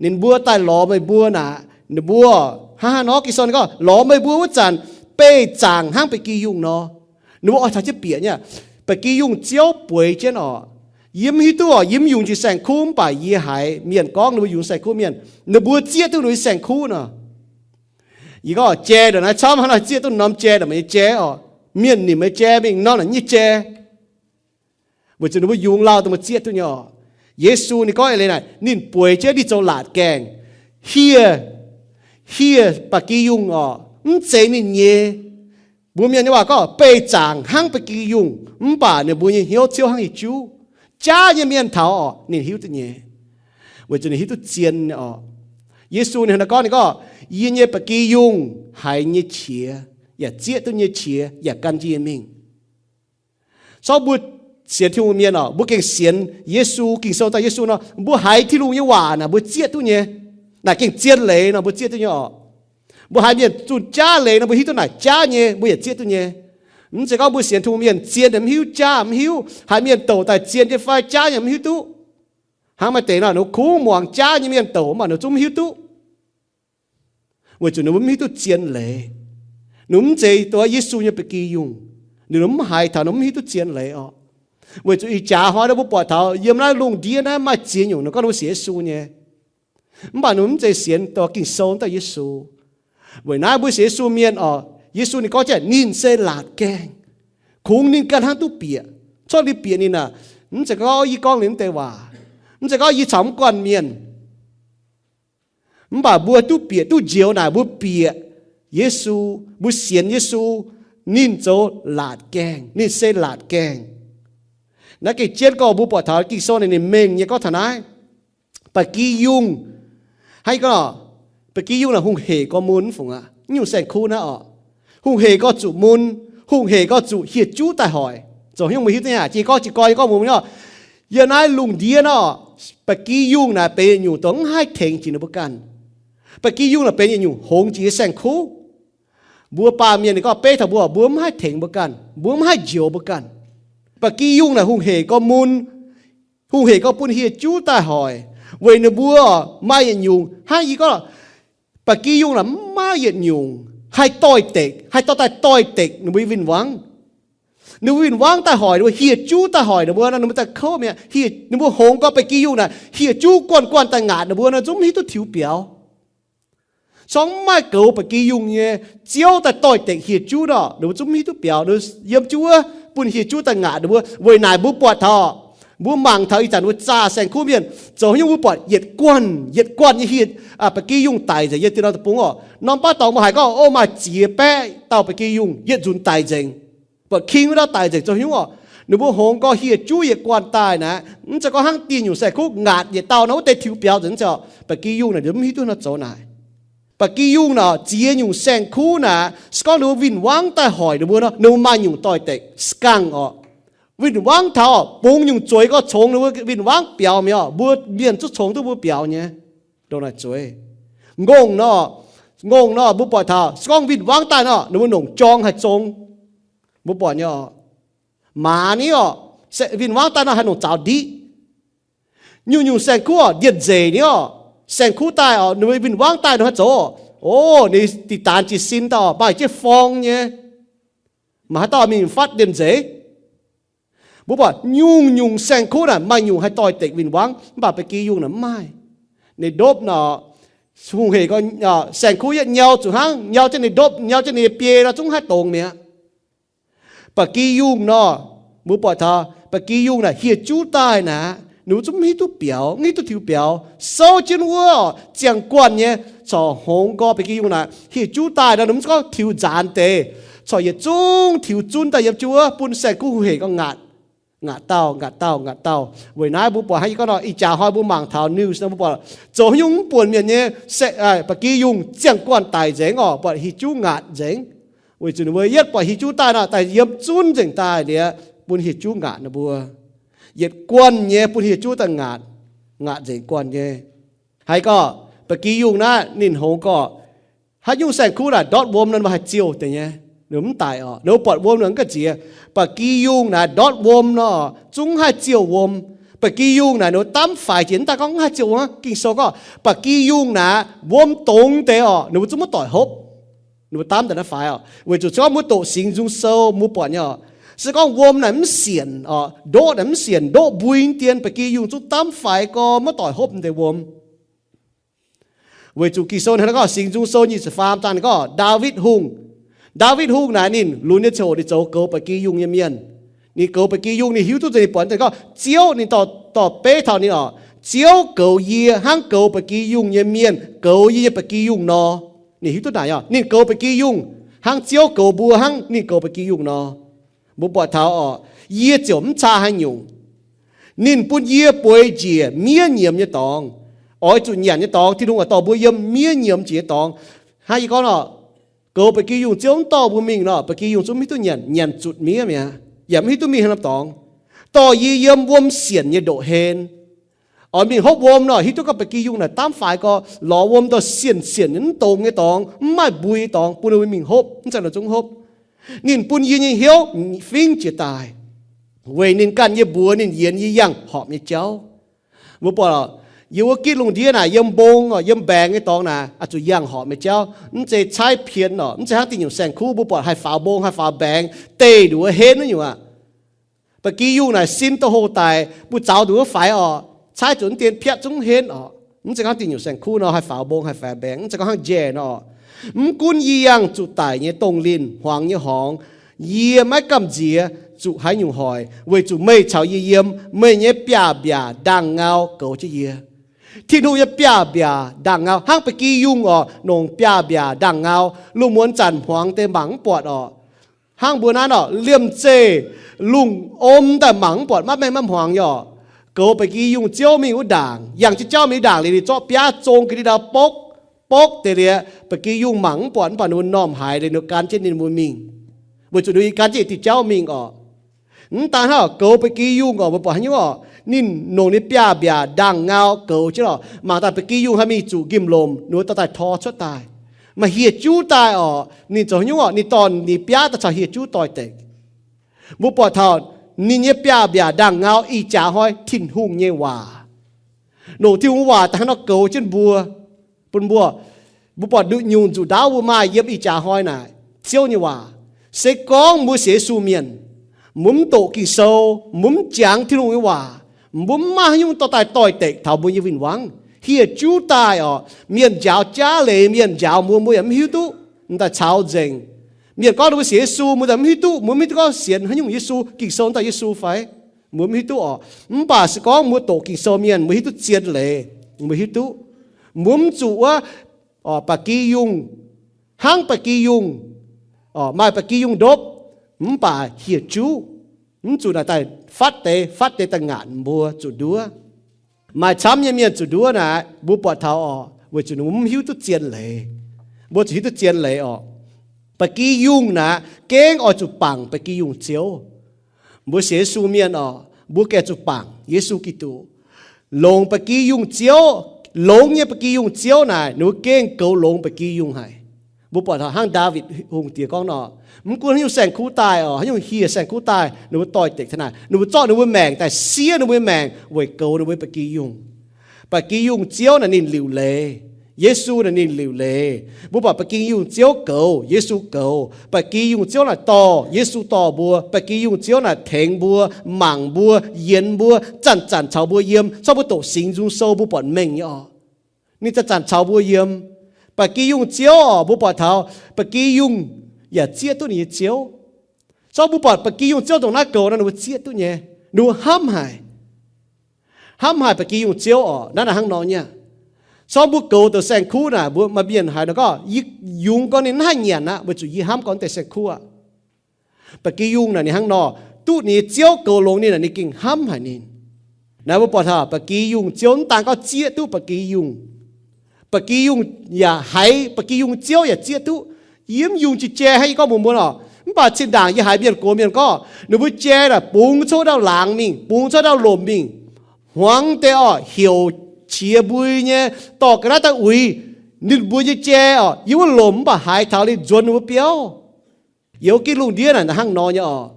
Ninh mbuo daaih lorz meih mbuo naaic, ninh mbuo hnangv haaix nor? Ging-Sou ninh gorngv lorz meih mbuo wuov zanc beih zaangc hnangv ba'gi yungh nor. Ninh mbuo oix taux jienv bieqc nyei. Ba'gi yungh ziouv bueix jienv oc. Yie mv hiuv duqv oc, yie mv yungz jiex saeng-kuv, mv baac yie haiz mienh gorngv ninh mbuo yungz saeng-kuv mienh, ninh mbuo zieqv duqv ninh mbuo nyei saeng-kuv nor. Yie gorngv jai ndongc naaiv camv hnangv naaic, zieqv duqv norm jai ndongc meih nyei jai oc. Mienh nimc meih jai mingh norm naaic nyei jai. Weic zuqc ninh mbuo yungz lauh dongh mbuo zieqv duqv nyei oc. Yesu ninh gorngv eix leiz naaic, ninh bueix jienv ninh zoux laatc gaengh, hieh, hieh ba'gi yungh oc, mv zeiz ninh nyei. Mbuo mienh nyei waac gorngv beih zaangc hnangv ba'gi yungh, mv baac ninh mbuo nyei hnyouv ciouv hnangv hieh juv. Jaav nyei mienh taux oc, ninh hiuv duqv nyei. Weic zuqc ninh hiuv duqv zien nyei oc. Yesu ninh hnangv naaiv gorngv, ninh gorngv, yie nyei ba'gi yungh haiz nyei qiex, yaac zieqv duqv nyei qiex, yaac gan jienv yie mingh. Corc mbuo sienx Tin-Hungh mienh oc, mbuo gengh sienx Yesu, Ging-Sou daaih Yesu nor, mbuo haiz Tin-Hungh nyei waac naaic mbuo zieqv duqv nyei. Naaic gengh zien leiz nor mbuo zieqv duqv nyei oc. Mbuo haiz mienh zunh jaav leiz nor mbuo hiuv duqv naaic jaav nyei, mbuo yaac zieqv duqv nyei. Mv zeiz gorngv mbuo sienx Tin-Hungh mienh zien mv hiuv, jaav mv hiuv. Haiz mienh douc daaih zien nyei fai jaav nyei mv hiuv duqv. Hnangv maaih deix nor, ninh kungx muangx jaav nyei mienh douc, mv baac ninh zungv mv hiuv duqv. Weic zuqc ninh mbuo mv hiuv duqv zien leiz. Ninh mv zeiz dongh Yesu nyei ba'gi yungh. Ninh mv haiz taux, ninh mv hiuv duqv zien leiz oc. Weic zuqc ih jaax hnoi naaiv mbuo buatc taux yiem naaiv lungh ndiev naaiv maaih ziex nyungc ninh gorngv ninh mbuo sienx Yesu nyei. Mv baac ninh mv zeiz sienx dongh Ging-Sou daaih Yesu. Weic naaiv mbuo sienx Yesu mienh oc, Yesu ninh gorngv jienv ninh se laatc gaengh. Kungx ninh ganh hnangv duqv bieqc. Corc ninh bieqc ninh aac, mv zeiz gorngv yie gorngv ninh mv deix waac. Mv zeiz gorngv yie caux mv guanh mienh. Mv baac mbuo duqv bieqc duqv njoux naaic mbuo bieqc Yesu, mbuo sienx Yesu, ninh zoux laatc gaengh, ninh se laatc gaengh. Naaiv gengh jienv gorngv mbuo buatc taux Ging-Sou naaic ninh mengh nyei gorngv taux naaiv. Ba'gi yungh, hnangv gorngv, ba'gi yungh naaic hungh hec gorx mun fungc aqv. Nyungc saeng-kuv naaiv oc, hungh hec gorx zuqc mun, hungh hec gorx zuqc hieh juv daaih hoic. Zoux hnyouv mbuo hiuv duqv nyei aqv. Jiex gorx jiex gorx yie gorngv mbuox mbuo nyei oc, yiem naaiv lungh ndiev nor, ba'gi yungh naaic benx yietc nyungc dongh mv haih tengx jiex ninh mbuo ganh. Ba'gi yungh naaic benx yietc nyungc hongx jiex nyei saeng-kuv. Mbuo baamh mienh ninh gorngv beiv taux mbuo, mbuo mv haih tengx mbuo ganh, mbuo mv haih njoux mbuo ganh. Ba'gi yungh naaic hungh hec gorx mun, hungh hec gorx bun hieh juv daaih hoic, weic ninh mbuo maaih yietc nyungc hnangv yie gorngv, ba'gi yungh naaic mv maaih yietc nyungc haih doix-dekc, haih dorh daaih doix-dekc ninh mbuo nyei win-wangv. Ninh mbuo win-wangv daaih hoic ninh mbuo, hieh juv daaih hoic ninh mbuo nor, ninh mbuo daaih kouv mi'aqv. Ninh mbuo hongx gorx ba'gi yungh naaic hieh juv guanh guanh daaih ngaatc ninh mbuo nor, zungv mv hiuv duqv tiux biaux. Corc mv maaih goux ba'gi yungh nyei Ziouv daaih doix-dekc hieh juv nor, ninh mbuo zungv mv hiuv duqv biaux. Ninh yiem jienv wuov bun hieh juv daaih ngaatc ninh mbuo. Weic naaic mbuo buatc taux, mbuo mangc taux ih zanc mbuo zaah saeng-kuv mienh zoux haaix nyungc, mbuo buatc yietc guanh yietc guanh nyei hieh, ba'gi yungh daic nzengc yiem dieh norm deic-bung oc. Norm baav dorngx mbuo haiz gorngv, o, maaih ziex baeqv dauh ba'gi yungh yietc nzunc daic nzengc. Buatc king wuov dauh daic nzengc zoux haaix nyungc oc? Ninh mbuo hongx gorx hieh juv yietc guanh daaih naaic, mv zeiz gorngv hnangv dieh nyungc saeng-kuv ngaatc yietc dauh nor wuov deix tiux biaux nzengc, mv zeiz oc. Ba'gi yungh naaic ninh mv hiuv duqv nor zoux naaic. Ba'gi yungh naaic ziex nyungc saeng-kuv naaic, se gorngv ninh mbuo win-wangv daaih hoic ninh mbuo nor, ninh mbuo maaih nyungc doix-dekc, skangv oc. Win-wangv taux bungx nyungc zueiz gorx congx ninh mbuo win-wangv biaux mi'aqv oc. Mbuo mienh zungv congx duqv mbuo biaux nyei. Ndongc naaic zueiz. Ngongh nor, ngongh nor mbuo buatc taux se gorngv win-wangv daaih nor, ninh mbuo nongc jorng haih zong. Mbuo buatc nyei oc. Maaz ni oc, win-wangv daaih nor haih nongc zaux ndiqv. Nyungc-nyungc saeng-kuv oc, ndienh nzeic ni oc, saeng-kuv daaih oc, ninh mbuo win-wangv daaih nor haih zoux oc. O, ninh diqc daanx jiez sin daaih oc, maaih jienv forng nyei. Maaih haaix dauh mingh fatv ndienh nzeic? Mbuo buatc nyungc-nyungc saeng-kuv naaic maaih nyungc haih doix-dekc win-wangv, mv baac ba'gi yungh naaic mv maaih. Ninh ndopv nor, hungh hec gorngv, saeng-kuv yietv nyau zuqc hnangv, nyau jienv ninh ndopv, nyau jienv ninh nyei biei nor zungv haih dongz mi'aqv. Ba'gi yungh nor, mbuo buatc taux ba'gi yungh naaic hieh juv daaih naaic, ninh mbuo zungv mv hiuv duqv biaux, mv hiuv duqv tiux biaux. Souv jienv wuov ziangh guanh nyei corc hngongx nqoi ba'gi yungh naaic hieh juv daaih nor, ninh mbuo zungv gorngv tiux nzaanx deix, corc yietc zungv tiux zunv daaih yiem jienv wuov bun saeng-kuv hungh hec gorngv ngaatc, ngaatc dauh, ngaatc dauh, ngaatc dauh. Weic naaiv mbuo buatc hnangv yie gorngv nor, ih jaax hnoi mbuo mangc taux news nor, mbuo buatc zoux haaix nyungc mv buonc mienh nyei ba'gi yungh ziangh guanh daic nzengc orqc, buatc hieh juv ngaatc nzengc. Weic zuqc ninh mbuo yietv buatc hieh juv daaih nor, daaih yiem zunv nzengc daaih liuz bun hieh juv ngaatc ninh mbuo. Yietc guanh nyei bun hieh juv daaih ngaatc, ngaatc nzengc guanh nyei. Haiz gorqv ba'gi yungh naaiv ninh hngongx gorqv, haaix nyungc saeng-kuv naaic ndortv wuom nor mbuo haih ziouh deix nyei, ninh mv daic orqc. Ninh mbuo buatc wuom nor mv ga'nziex. Ba'gi yungh naaic ndortv wuom nor zungv haih ziouh wuom. Ba'gi yungh naaic ninh mbuo daamv faix jiex, mv daaih gorngv mv haih ziouh wuom. Ging-Sou gorngv ba'gi yungh naaic wuom dongz deix orqc, ninh mbuo zungv maiv doic hopv. Ninh mbuo daamv daaih naaiv faix orqc, weic zuqc se gorngv mbuo doqc Singx Nzung Sou mbuo buatc nyei orqc, se gorngv wuom naaic mv sienc orqc, ndoqv naaic mv sienc, ndoqv mbui dien, ba'gi yungh zungv daamv faix gorx maiv doic hopv deix wuom. Weic zuqc Ging-Sou hnangv naaiv gorngv, Singx Nzung Sou nyic ziepc faam zaang ninh gorngv Ndaawitv Hungh, Ndaawitv Hungh naaic ninh lunx nyei ziangh hoc ninh zoux goux ba'gi yungh nyei mienh. Ninh goux ba'gi yungh, ninh hiuv duqv nzengc, ninh buatc ninh gorngv Ziouv, ninh dorh beiv taux ninh orqc, Ziouv goux yie hnangv goux ba'gi yungh nyei mienh goux yie nyei ba'gi yungh nor. Ninh hiuv duqv naaic orqc, ninh goux ba'gi yungh hnangv Ziouv goux mbuo hnangv ninh goux ba'gi yungh nor. Mbuo buatc taux orqc, yie ziouc mv caa haaix nyungc. Ninh bun yie bueix njiec miev nyiemz nyei dorngx. Oix zuqc nyanc nyei dorngx, Tin-Hungh oix dorh mbuo yiem miev nyiemz njiec nyei dorngx. Hnangv yie gorngv orqc, goux ba'gi yungh Ziouv mv dorh mbuo mingh nor, ba'gi yungh zungv mv hiuv duqv nyanc, nyanc zutc miev mi'aqv, yaac mv hiuv duqv mingh haaix norm dorngx. Dorh yie yiem wuom sienc nyei ndoqc hlen. Oix mingh hopv wuom nor, hiuv duqv gorngv ba'gi yungh naaic daamv faix gorx, lorz wuom dorh sienc sienc nyei mv dongz nyei dorngx, mv maaih mbui nyei dorngx bun ninh mingh hopv, mv zeiz nor zungv hopv. Ninh bun yie nyei hnyouv fingv jiez daaih, weic ninh ganh nyei mbuox ninh yienx yie yangh horpc nyei jauv. Mbuo buatc, yiem wuov gitv lungh ndiev naaic, yiem mbong, yiem mbaengx nyei dorngx naaic, oix zuqc yangh horpc nyei jauv. Mv zeiz caaiv pien orqc, mv zeiz hnangv diuh nyungc saeng-kuv mbuo buatc haih faaux mbong, haih faaux mbaengx, deic nduqc wuov henv wuov nyungc aqv. Ba'gi yungh naaic sin doh hoh daic, mbuo zaux nduqc wuov faix orqc, caaiv zuqc mv dien piatv zungv henv orqc. Mv zeiz hnangv diuh nyungc saeng-kuv nor haih faaux mbong, haih faaux mbaengx, mv zeiz gorngv hnangv jai nor. Mv gunv yie yangh zuqc daic nyei dongh linh, hmuangx nyei horngz, yie maiv gamh nziex zuqc haaix nyungc hoic, weic zuqc meih caux yie yiem, meih nyei biaav-mbiaac ndaangh ngau goux jienv yie. Tin-Hungh nyei biaav-mbiaac ndaangh ngau hnangv ba'gi yungh orqc, nongc biaav-mbiaac ndaangh ngau, lungh muonz zanc hmuangx deix mangc mv buatc orqc. Hnangv mbuo naaiv orqc, liemh zeih lungh om daaih mangc mv buatc, maiv maengh maiv hmuangx nyei orqc. Goux ba'gi yungh ziouv mingh wuov ndaangc, yangh jienv jauv mingh ndaangc liuz, ninh zorqv biaav zong ga'ndiev ndau bokv, bokv deix liuz, ba'gi yungh mangc mv buatc, mv baac ninh mbuo m'normh haiz liuz, ninh mbuo gan jienv ninh mbuo mingh, weic zuqc ninh mbuo gan jienv yietc diuh jauv mingh orqc. Mv daan hnangv goux ba'gi yungh orqc, mbuo buatc haaix nyungc orqc, ninh nongc ninh biaav-mbiaac ndaangh ngau goux jienv orqc. Mangc daaih ba'gi yungh haih mingh zuqc nqimh lomc, ninh mbuo dorh daaih tor cuotv daaih. Maaih hieh juv daaih orqc, ninh zoux haaix nyungc orqc, ninh dorh ninh biaav daaih caux hieh juv doix-dekc. Mbuo buatc taux ninh nyei biaav-mbiaac ndaangh ngau ih jaax hnoi Tin-Hungh nyei waac. Nongc Tin-Hungh waac daaih hnangv nor goux jienv mbuo, bun mbuo, mbuo buatc nduqc nyungc nzuqc ndaauv mbuo maaih yiem ih jaax hnoi naaic, Ziouv nyei waac. Se gorngv mbuo sienx Yesu mienh, mbuo mv doqc Ging-Sou, mbuo mv jangx Tin-Hungh nyei waac, mbuo mv maaih haaix nyungc dorh daaih doix-dekc taux mbuo nyei win-wangv. Hieh juv daaih orqc, mienh njaaux jaav leiz, mienh njaaux mbuo, mbuo yaac mv hiuv duqv, m'daaih caux nzengc. Mienh gorngv ninh mbuo sienx Yesu, mbuo yaac mv hiuv duqv, mbuo mv hiuv duqv gorngv sienx haaix nyungc Yesu, Ging-Sou daaih Yesu fai? Mbuo mv hiuv duqv orqc. Mv baac se gorngv mbuo doqc Ging-Sou mienh, mbuo hiuv duqv zien leiz, mbuo hiuv duqv. Mbuo mv zuqc wuov, ba'gi yungh, hnangv ba'gi yungh, maaih ba'gi yungh ndopv, mv baac hieh juv, mv zuqc naaic daaih fatv deix, fatv deix daaih ngaatc mbuo zuqc nduov. Maaih camv nyei mienh zuqc nduov naaic, mbuo buatc taux orqc, weic zuqc ninh mbuo mv hiuv duqv zien leiz. Mbuo zuqc hiuv duqv zien leiz orqc. Ba'gi yungh naaic gengh oix zuqc bangc ba'gi yungh ziouv. Mbuo sienx Yesu mienh orqc, mbuo gengh zuqc bangc Yesu Giduc. Longx ba'gi yungh ziouv, longx nyei ba'gi yungh ziouv naaic, ninh mbuo gengh goux longx ba'gi yungh haic. Mbuo buatc hnangv Ndaawitv Hungh Diex gorngv nor, mv gunv haaix nyungc saeng-kuv daaih orqc, haaix nyungc hieh saeng-kuv daaih, ninh mbuo doix-dekc taux naaic, ninh mbuo zorqv ninh mbuo maengc daaih siev ninh mbuo nyei maengc weic goux ninh mbuo ba'gi yungh. Ba'gi yungh ziouv naaic ninh liuc leiz. Yesu naaic ninh liuc leiz. Mbuo buatc ba'gi yungh ziouv goux, Yesu goux. Ba'gi yungh ziouv naaic dorh, Yesu dorh mbuo. Ba'gi yungh ziouv naaic tengx mbuo, mangc mbuo, yienx mbuo, zanc-zanc caux mbuo yiem. Corc mbuo doqc Singx Nzung Sou mbuo buatc mengh nyei orqc. Ninh zanc-zanc caux mbuo yiem. Ba'gi yungh ziouv oc, mbuo buatc taux ba'gi yungh yaac zieqv duqv ninh nyei ziouv. Zorqv mbuo buatc ba'gi yungh ziouv ndongc naaiv goux nor, ninh mbuo zieqv duqv nyei. Ninh mbuo hnamv haic. Hnamv haic ba'gi yungh ziouv oc, naaiv naaic hnangv nor nyei aqv. Zorqv mbuo goux douc saeng-kuv naaic, mbuo maaih mienh haiz nor gorngv, yie yungz gorngv ninh mv haih nyanc aqv, weic zuqc yie hnamv gorngv deix saeng-kuv aqv. Ba'gi yungh naaic ninh hnangv nor, duqv ninh nyei ziouv goux longx ninh naaic, ninh gengh hnamv haic ninh. Naaiv mbuo buatc taux ba'gi yungh ziouv mv daan gorngv zieqv duqv ba'gi yungh, ba'gi yungh yaac haiz ba'gi yungh ziouv yaac zieqv duqv. Yie mv yungz jiex jai hnangv yie gorngv mbuox mbuo oc. Mv baac zinh ndaangc yie haiz mienh gox mienh gorngv ninh mbuo jai naaic bungx cuotv ndau laangz mingh, bungx cuotv ndau lomc mingh, hmuangx deix oc, heuc qiex mbui nyei, dorh ga'naaiv daaih uix ninh mbuo nyei jai oc. Yie wuov lomc mv baac haiz taux ninh nzuonx ninh mbuo biauv. Yiem Giduc lungh ndiev naaic hnangv nor nyei oc.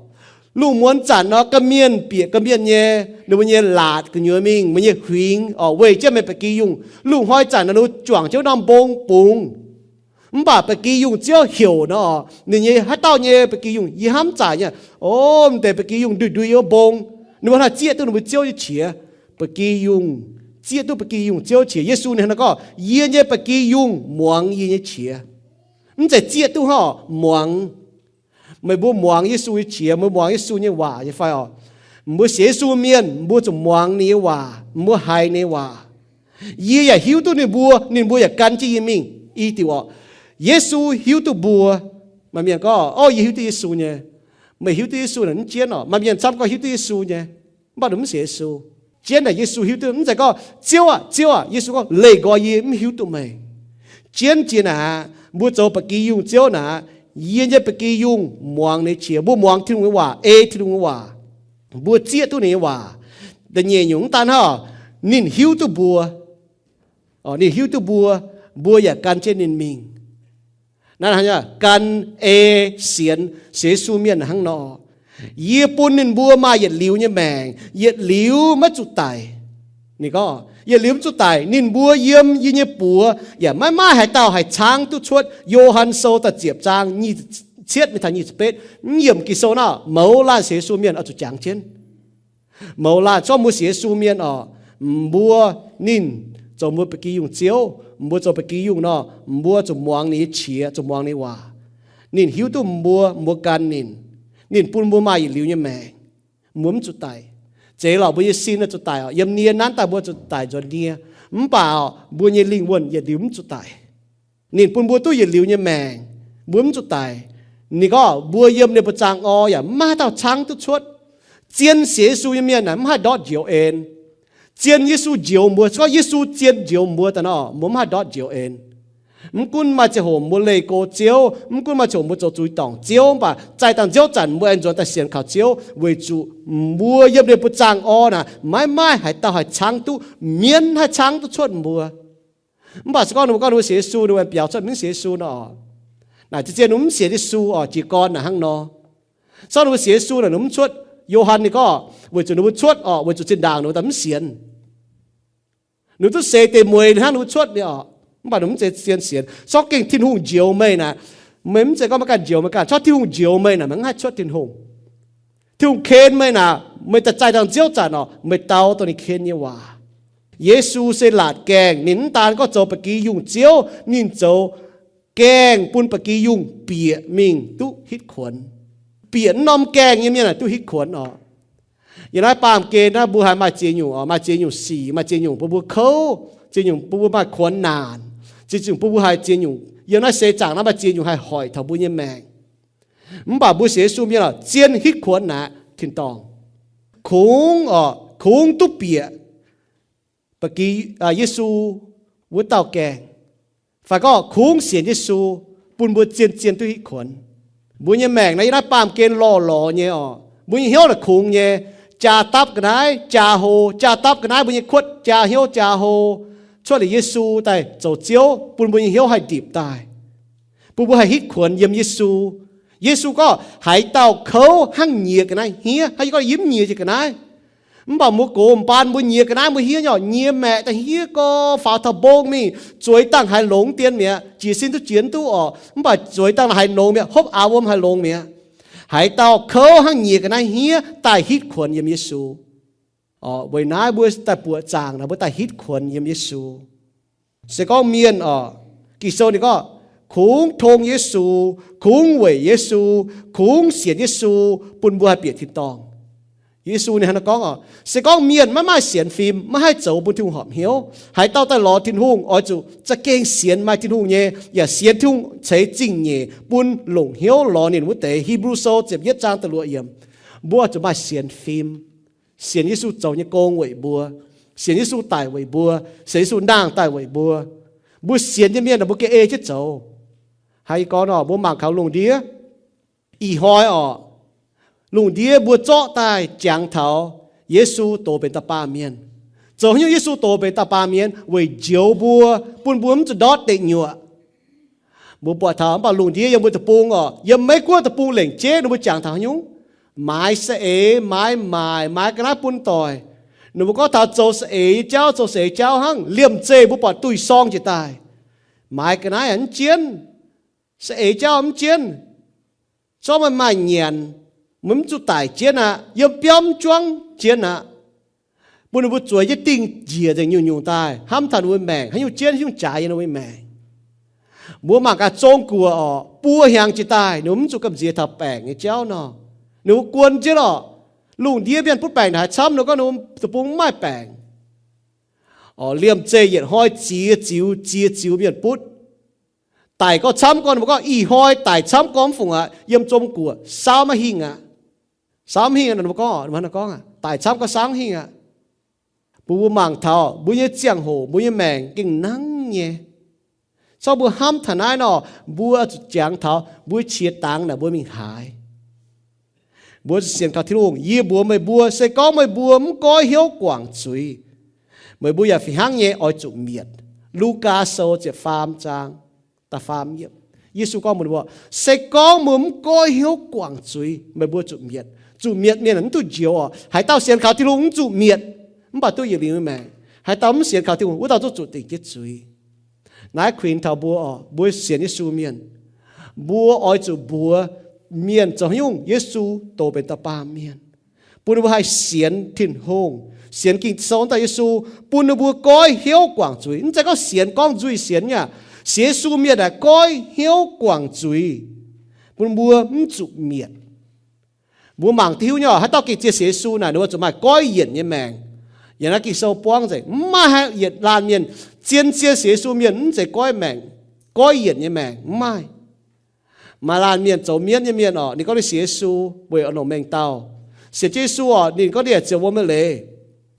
Lungh muonz zanc nor, ga'mienh bieqc ga'mienh nyei, ninh mbuo nyei laatc gu'nyuoz mingh, mbuo nyei huingx oc, weih jienv meih ba'gi yungh. Lungh hnoi zanc nor, ninh mbuo juangc jienv norm mbong bungx. Mv baac ba'gi yungh ziouv heuc nor, ninh nyei haaix dauh nyei ba'gi yungh yie hnamv zaaic nyei. O, m'deix ba'gi yungh ndui-ndui yiem wuov mbong. Ninh mbuo haih zieqv duqv ninh mbuo ziouv nyei qiex. Ba'gi yungh, zieqv duqv ba'gi yungh ziouv qiex. Yesu ninh hnangv nor gorngv, yie nyei ba'gi yungh muangx yie nyei qiex. Mv zeiz zieqv duqv hnangv, muangx. Meih mbuo muangx Yesu nyei qiex, mbuo muangx Yesu nyei waac nyei fai oc? Mbuo sienx Yesu mienh, mbuo zuqc muangx ninh nyei waac, mbuo haiz ninh nyei waac. Yie yaac hiuv duqv ninh mbuo, ninh mbuo yaac gan jienv yie mingh. I diuc oc, Yesu hiuv duqv mbuo. Maaih mienh gorngv, o, yie hiuv duqv Yesu nyei. Meih hiuv duqv Yesu naaic mv jienv oc. Maaih mienh camv gorngv hiuv duqv Yesu nyei, mv baac ninh mv sienx Yesu. Jienv naaic Yesu hiuv duqv, mv zeiz gorngv, Ziouv aah! Ziouv aah! Yesu gorngv, leih nqoi yie mv hiuv duqv meih. Jienv jiex naaic, mbuo zoux ba'gi yungh ziouv naaic, yie nyei ba'gi yungh muangx ninh nyei qiex. Mbuo muangx Tin-Hungh nyei waac, ei Tin-Hungh nyei waac, mbuo zieqv duqv ninh nyei waac. Da'nyeic nyungc mv daan hnangv, ninh hiuv duqv mbuo. Ninh hiuv duqv mbuo, mbuo yaac gan jienv ninh mingh. Naaiv hnangv gan, ei, sienx, sienx Yesu mienh hnangv nor. Yie bun ninh mbuo maaih yietc liuz nyei maengc, yietc liuz maiv zuqc daic. Ninh gorngv, yietc liuz mv zuqc daic, ninh mbuo yiem yie nyei buoz yaac maiv maaih haaix dauh haih caangv duqv cuotv. Yo^han Sou da'ziepc zaang nyic ziepc cietv mingh taux nyic ziepc betv, mv yiemc Ging-Sou naaiv, mouz laanh sienx Yesu mienh oix zuqc jangx jienv. Mouz laanh zorqv mbuo sienx Yesu mienh oc, mbuo, ninh zoux mbuo ba'gi yungh ziouv, mbuo zoux ba'gi yungh nor, mbuo zuqc muangx ninh nyei qiex, zuqc muangx ninh waac. Ninh hiuv duqv mbuo, mbuo gan ninh. Ninh bun mbuo maaih yietc liuz nyei maengc, mbuo mv zuqc daic. Zeiz lorqc, mbuo nyei sin zuqc daic oc. Yiem nie nanv daaih mbuo zuqc daic nzuonx nie. Mv baac mbuo nyei lingh wuonh yietc liuz mv zuqc daic. Ninh bun mbuo duqv yietc liuz nyei maengc, mbuo mv zuqc daic. Ninh gorngv mbuo yiem ninh mbuo zaangh orn yaac maiv maaih haaix dauh caangv duqv cuotv. Zien sienx Yesu nyei mienh naaic mv haih ndortv njoux en. Zien Yesu njoux mbuo, se gorngv Yesu zien njoux mbuo daaih nor, mbuo mv haih ndortv njoux en. Mv gunv maaih ziangh hoc mbuo leih go Ziouv, mv gunv maaih ziangh hoc mbuo zoux zuiz dorngc Ziouv, mv baac zaih dangh nziouv zanc mbuo aengx nzuonx daaih sienx kaux Ziouv, weic zuqc mbuo yiem ninh mbuo zaangh orn naaic maiv maaih haaix dauh haih caangv duqv, mienv haih caangv duqv cuotv mbuo. Mv baac se gorngv ninh mbuo gorngv ninh mbuo sienx Yesu, ninh mbuo biaux cuotv mv sienx Yesu nor, naaic zien-zien ninh mbuo mv sienx Yesu oc. Jiez gorn naaic hnangv nor. Zorqv ninh mbuo sienx Yesu naaic ninh mv cuotv. Yo^han ninh gorngv weic zuqc ninh mbuo cuotv oc, weic zuqc zinh ndaangc ninh mbuo daaih mv sienx. Ninh mbuo duqv seix deix mueiz hnangv ninh mbuo cuotv nyei oc. Mv baac ninh mv zeiz zien sienx. Zorqv gengh Tin-Hungh njoux meih naaic, meih mv zeiz gorngv maiv ganh njoux meih ganh. Zorqv Tin-Hungh njoux meih naaic, meih mv haih cuotv Tin-Hungh. Tin-Hungh ken meih naaic, meih daaih zaih dangh nziouv zanc oc, meih dau dongh ninh ken nyei waac. Yesu se laatc gaengh, ninh mv daan gorngv zoux ba'gi yungh ziouv, ninh zoux gaengh bun ba'gi yungh bieqc mingh duqv hitv kuonx. Bieqc wuov norm gaengh nyei mienh naaic duqv hitv kuonx oc. Yiem naaiv baamh gen naaiv mbuo haiz maaih ziex nyungc oc, maaih ziex nyungc sic, maaih ziex nyungc bun mbuo kouv, ziex nyungc bun mbuo maaih kuonx naanc, ziex nyungc bun mbuo haiz ziex nyungc, yiem naaiv seix zaangc naaiv maaih ziex nyungc haih hoic taux mbuo nyei maengc. Mv baac mbuo sienx Yesu mienh oc, zien hitv kuonx naaic tin-dorngh. Kungx oc, kungx duqv bieqc ba'gi, Yesu wuov dauh gaengh, fai gorngv kungx sienx Yesu, bun mbuo zien-zien duqv hitv kuonx. Mbuo nyei maengc naaiv yiem naaiv baamh gen lorh lorz nyei oc. Mbuo nyei hnyouv naaic kungx nyei, jaa dapv ga'naaiv jaa hlo, jaa dapv ga'naaiv mbuo nyei kuotv jaa hnyouv jaa hlo. Cuotv liuz Yesu daaih zoux Ziouv, bun mbuo nyei hnyouv haih ndipc daaih, bun mbuo haih hitv kuonx yiem Yesu. Yesu gorngv, haaix dauh kouv hnangv nyiex ga'naaiv hniev, hnangv yie gorngv yie mv nyiex jiex ga'naaiv. Mv baac mbuo gox m'baan mbuo nyiex ga'naaiv mbuo hniev nyei oc, nyiex maeqc daaih hniev gorx faaux taux mbong mingh, zueiz dangh haiz longx dien mi'aqv, jiez sin duqv jiex mv duqv oc. Mv baac zueiz dangh haiz longx mi'aqv, hopv aaux wuom haiz longx mi'aqv. Haaix dauh kouv hnangv nyiex ga'naaiv hniev daaih hitv kuonx yiem Yesu. Weic naaiv mbuo daaih buoqc zaangc naaic mbuo daaih hitv kuonx yiem Yesu. Se gorngv mienh oc, Ging-Sou ninh gorngv, kungx tong Yesu, kungx weic Yesu, kungx sienx Yesu, bun mbuo haih bieqc tin-dorngh. Yesu ninh hnangv naaiv gorngv oc, se gorngv mienh maiv maaih sienx fim, maiv haih zoux bun Tin-Hungh horpc hnyouv, haaix dauh daaih lorz Tin-Hungh oix zuqc za'gengh sienx maaih Tin-Hungh nyei, yaac sienx Tin-Hungh ceix zingh nyeic bun longc hnyouv lorz ninh wuov deix. Hipv^lu Sou ziepc yietv zaang da'luoqc yiemc. Mbuo zuqc maaih sienx fim, sienx Yesu zoux nyei gong weic mbuo, sienx Yesu daic weic mbuo, sienx Yesu nangh daaih weic mbuo. Mbuo sienx nyei mienh aah, mbuo gengh ei jienv zoux. Hnangv yie gorngv nor, mbuo mangc kaux lungh ndiev ih hnoi oc, lungh ndiev mbuo zorqv daaih jangx taux Yesu doz benx da'baamh mienh. Zoux haaix nyungc Yesu doz benx da'baamh mienh? Weic njoux mbuo, bun mbuo mv zuqc ndortv deic nyuoqc. Mbuo buatc taux mv baac lungh ndiev yiem mbuo deic-bung oc, yiem Meiv Guoqv deic-bung lengc jeiv ninh mbuo jangx taux haaix nyungc? Maaiz saeng-eix, maaiz maaic, maaiz ga'naaiv bun doic. Ninh mbuo gorngv taux zoux saeng-eix nyei jauv, zoux saeng-eix jauv hnangv. Liemh zeih mbuo buatc duih sorng jiez daaih, maaiz ga'naaiv mv jienv, saeng-eix jauv mv jienv. Zorqv meih maaih nyanc, meih mv zuqc daic jienv aqv. Yiem biauv mv juangv jienv aqv. Bun ninh mbuo zueiz jienv dingh njiec nzengc nyungc-nyungc daaih, hnamv taux ninh mbuo maengc, haaix nyungc jienv, haaix nyungc jaaix yiem ninh mbuo maengc. Mbuo mangc gaax zong guoqc oc, buo hnyangx jiez daaih ninh mbuo mv zuqc gamh nziex taux baengc nyei jauv nor. Ninh mbuo guon jienv oc, lungh ndiev mienh butv baengc haaix camv, ninh mbuo gorngv ninh mbuo deic-bung mv maaih baengc. Oc, liemh zeih yietc hnoi ziex ziux, ziex ziux mienh butv. Daic gorngv camv gorngv, ninh mbuo gorngv ih hnoi daic camv gorngv mv fungc aqv, yiem zong guoqc saauv maiv hingh aqv. Saauv mv hingh aqv, ninh mbuo gorngv, ninh mbuo gorngv, daic camv gorngv saauv mv hingh aqv. Mbuo, mbuo mangc taux mbuo nyei ziangh hoc, mbuo nyei maengc gengh nangv nyei. Corc mbuo hnamv taux naaiv nor, mbuo zuqc jangx taux mbuo qiex dangx naaic mbuo mingh haaix. Mbuo zuqc sienx kaux Tin-Hungh. Yie mbuox meih mbuo, se gorngv meih mbuo mv goiv hnyouv guangc zuiz, meih mbuo yaac fih hnangv nyei oix zuqc mietc. Lugaa Sou ziepc faam zaang, da'faam yiemc. Yesu gorngv mbuox, se gorngv meih mbuo mv goiv hnyouv guangc zuiz, meih mbuo zuqc mietc. Zuqc mietc mienh mv duqv njoux oc. Haaix dauh sienx kaux Tin-Hungh mv zuqc mietc, mv baac duqv yietc liuz nyei maengc. Haaix dauh mv sienx kaux Tin-Hungh, wuov dauh zungv zuqc dingc jienv zuiz. Naaiv kuinx taux mbuo oc, mbuo sienx Yesu mienh, mbuo oix zuqc mbuox mienh zoux haaix nyungc Yesu doz benx da'baamh mienh, bun ninh mbuo haih sienx Tin-Hungh, sienx Ging-Sou daaih Yesu, bun ninh mbuo goiv hnyouv guangc zuiz. Mv zeiz gorngv sienx gorngv nzuih sienx nyei aqv. Sienx Yesu mienh aeqv, goiv hnyouv guangc zuiz, bun mbuo mv zuqc mietc. Mbuo mangc duqv hiuv nyei oc, haaix dauh gengh zien sienx Yesu naaic, ninh mbuo zuqc maaih goiv yienc nyei maengc. Yiem naaiv Ging-Sou buangv nzengc, mv maaih haaix yietc laanh mienh, zien, zien sienx Yesu mienh mv zeiz goiv maengc, goiv yienc nyei maengc mv maaih. Maaih laanh mienh zoux mienv nyei mienh oc, ninh gorngv ninh sienx Yesu weic oix longc mengh dauh. Sienx jienv Yesu oc, ninh gorngv ninh yaac ziouc wuom nyei leiz,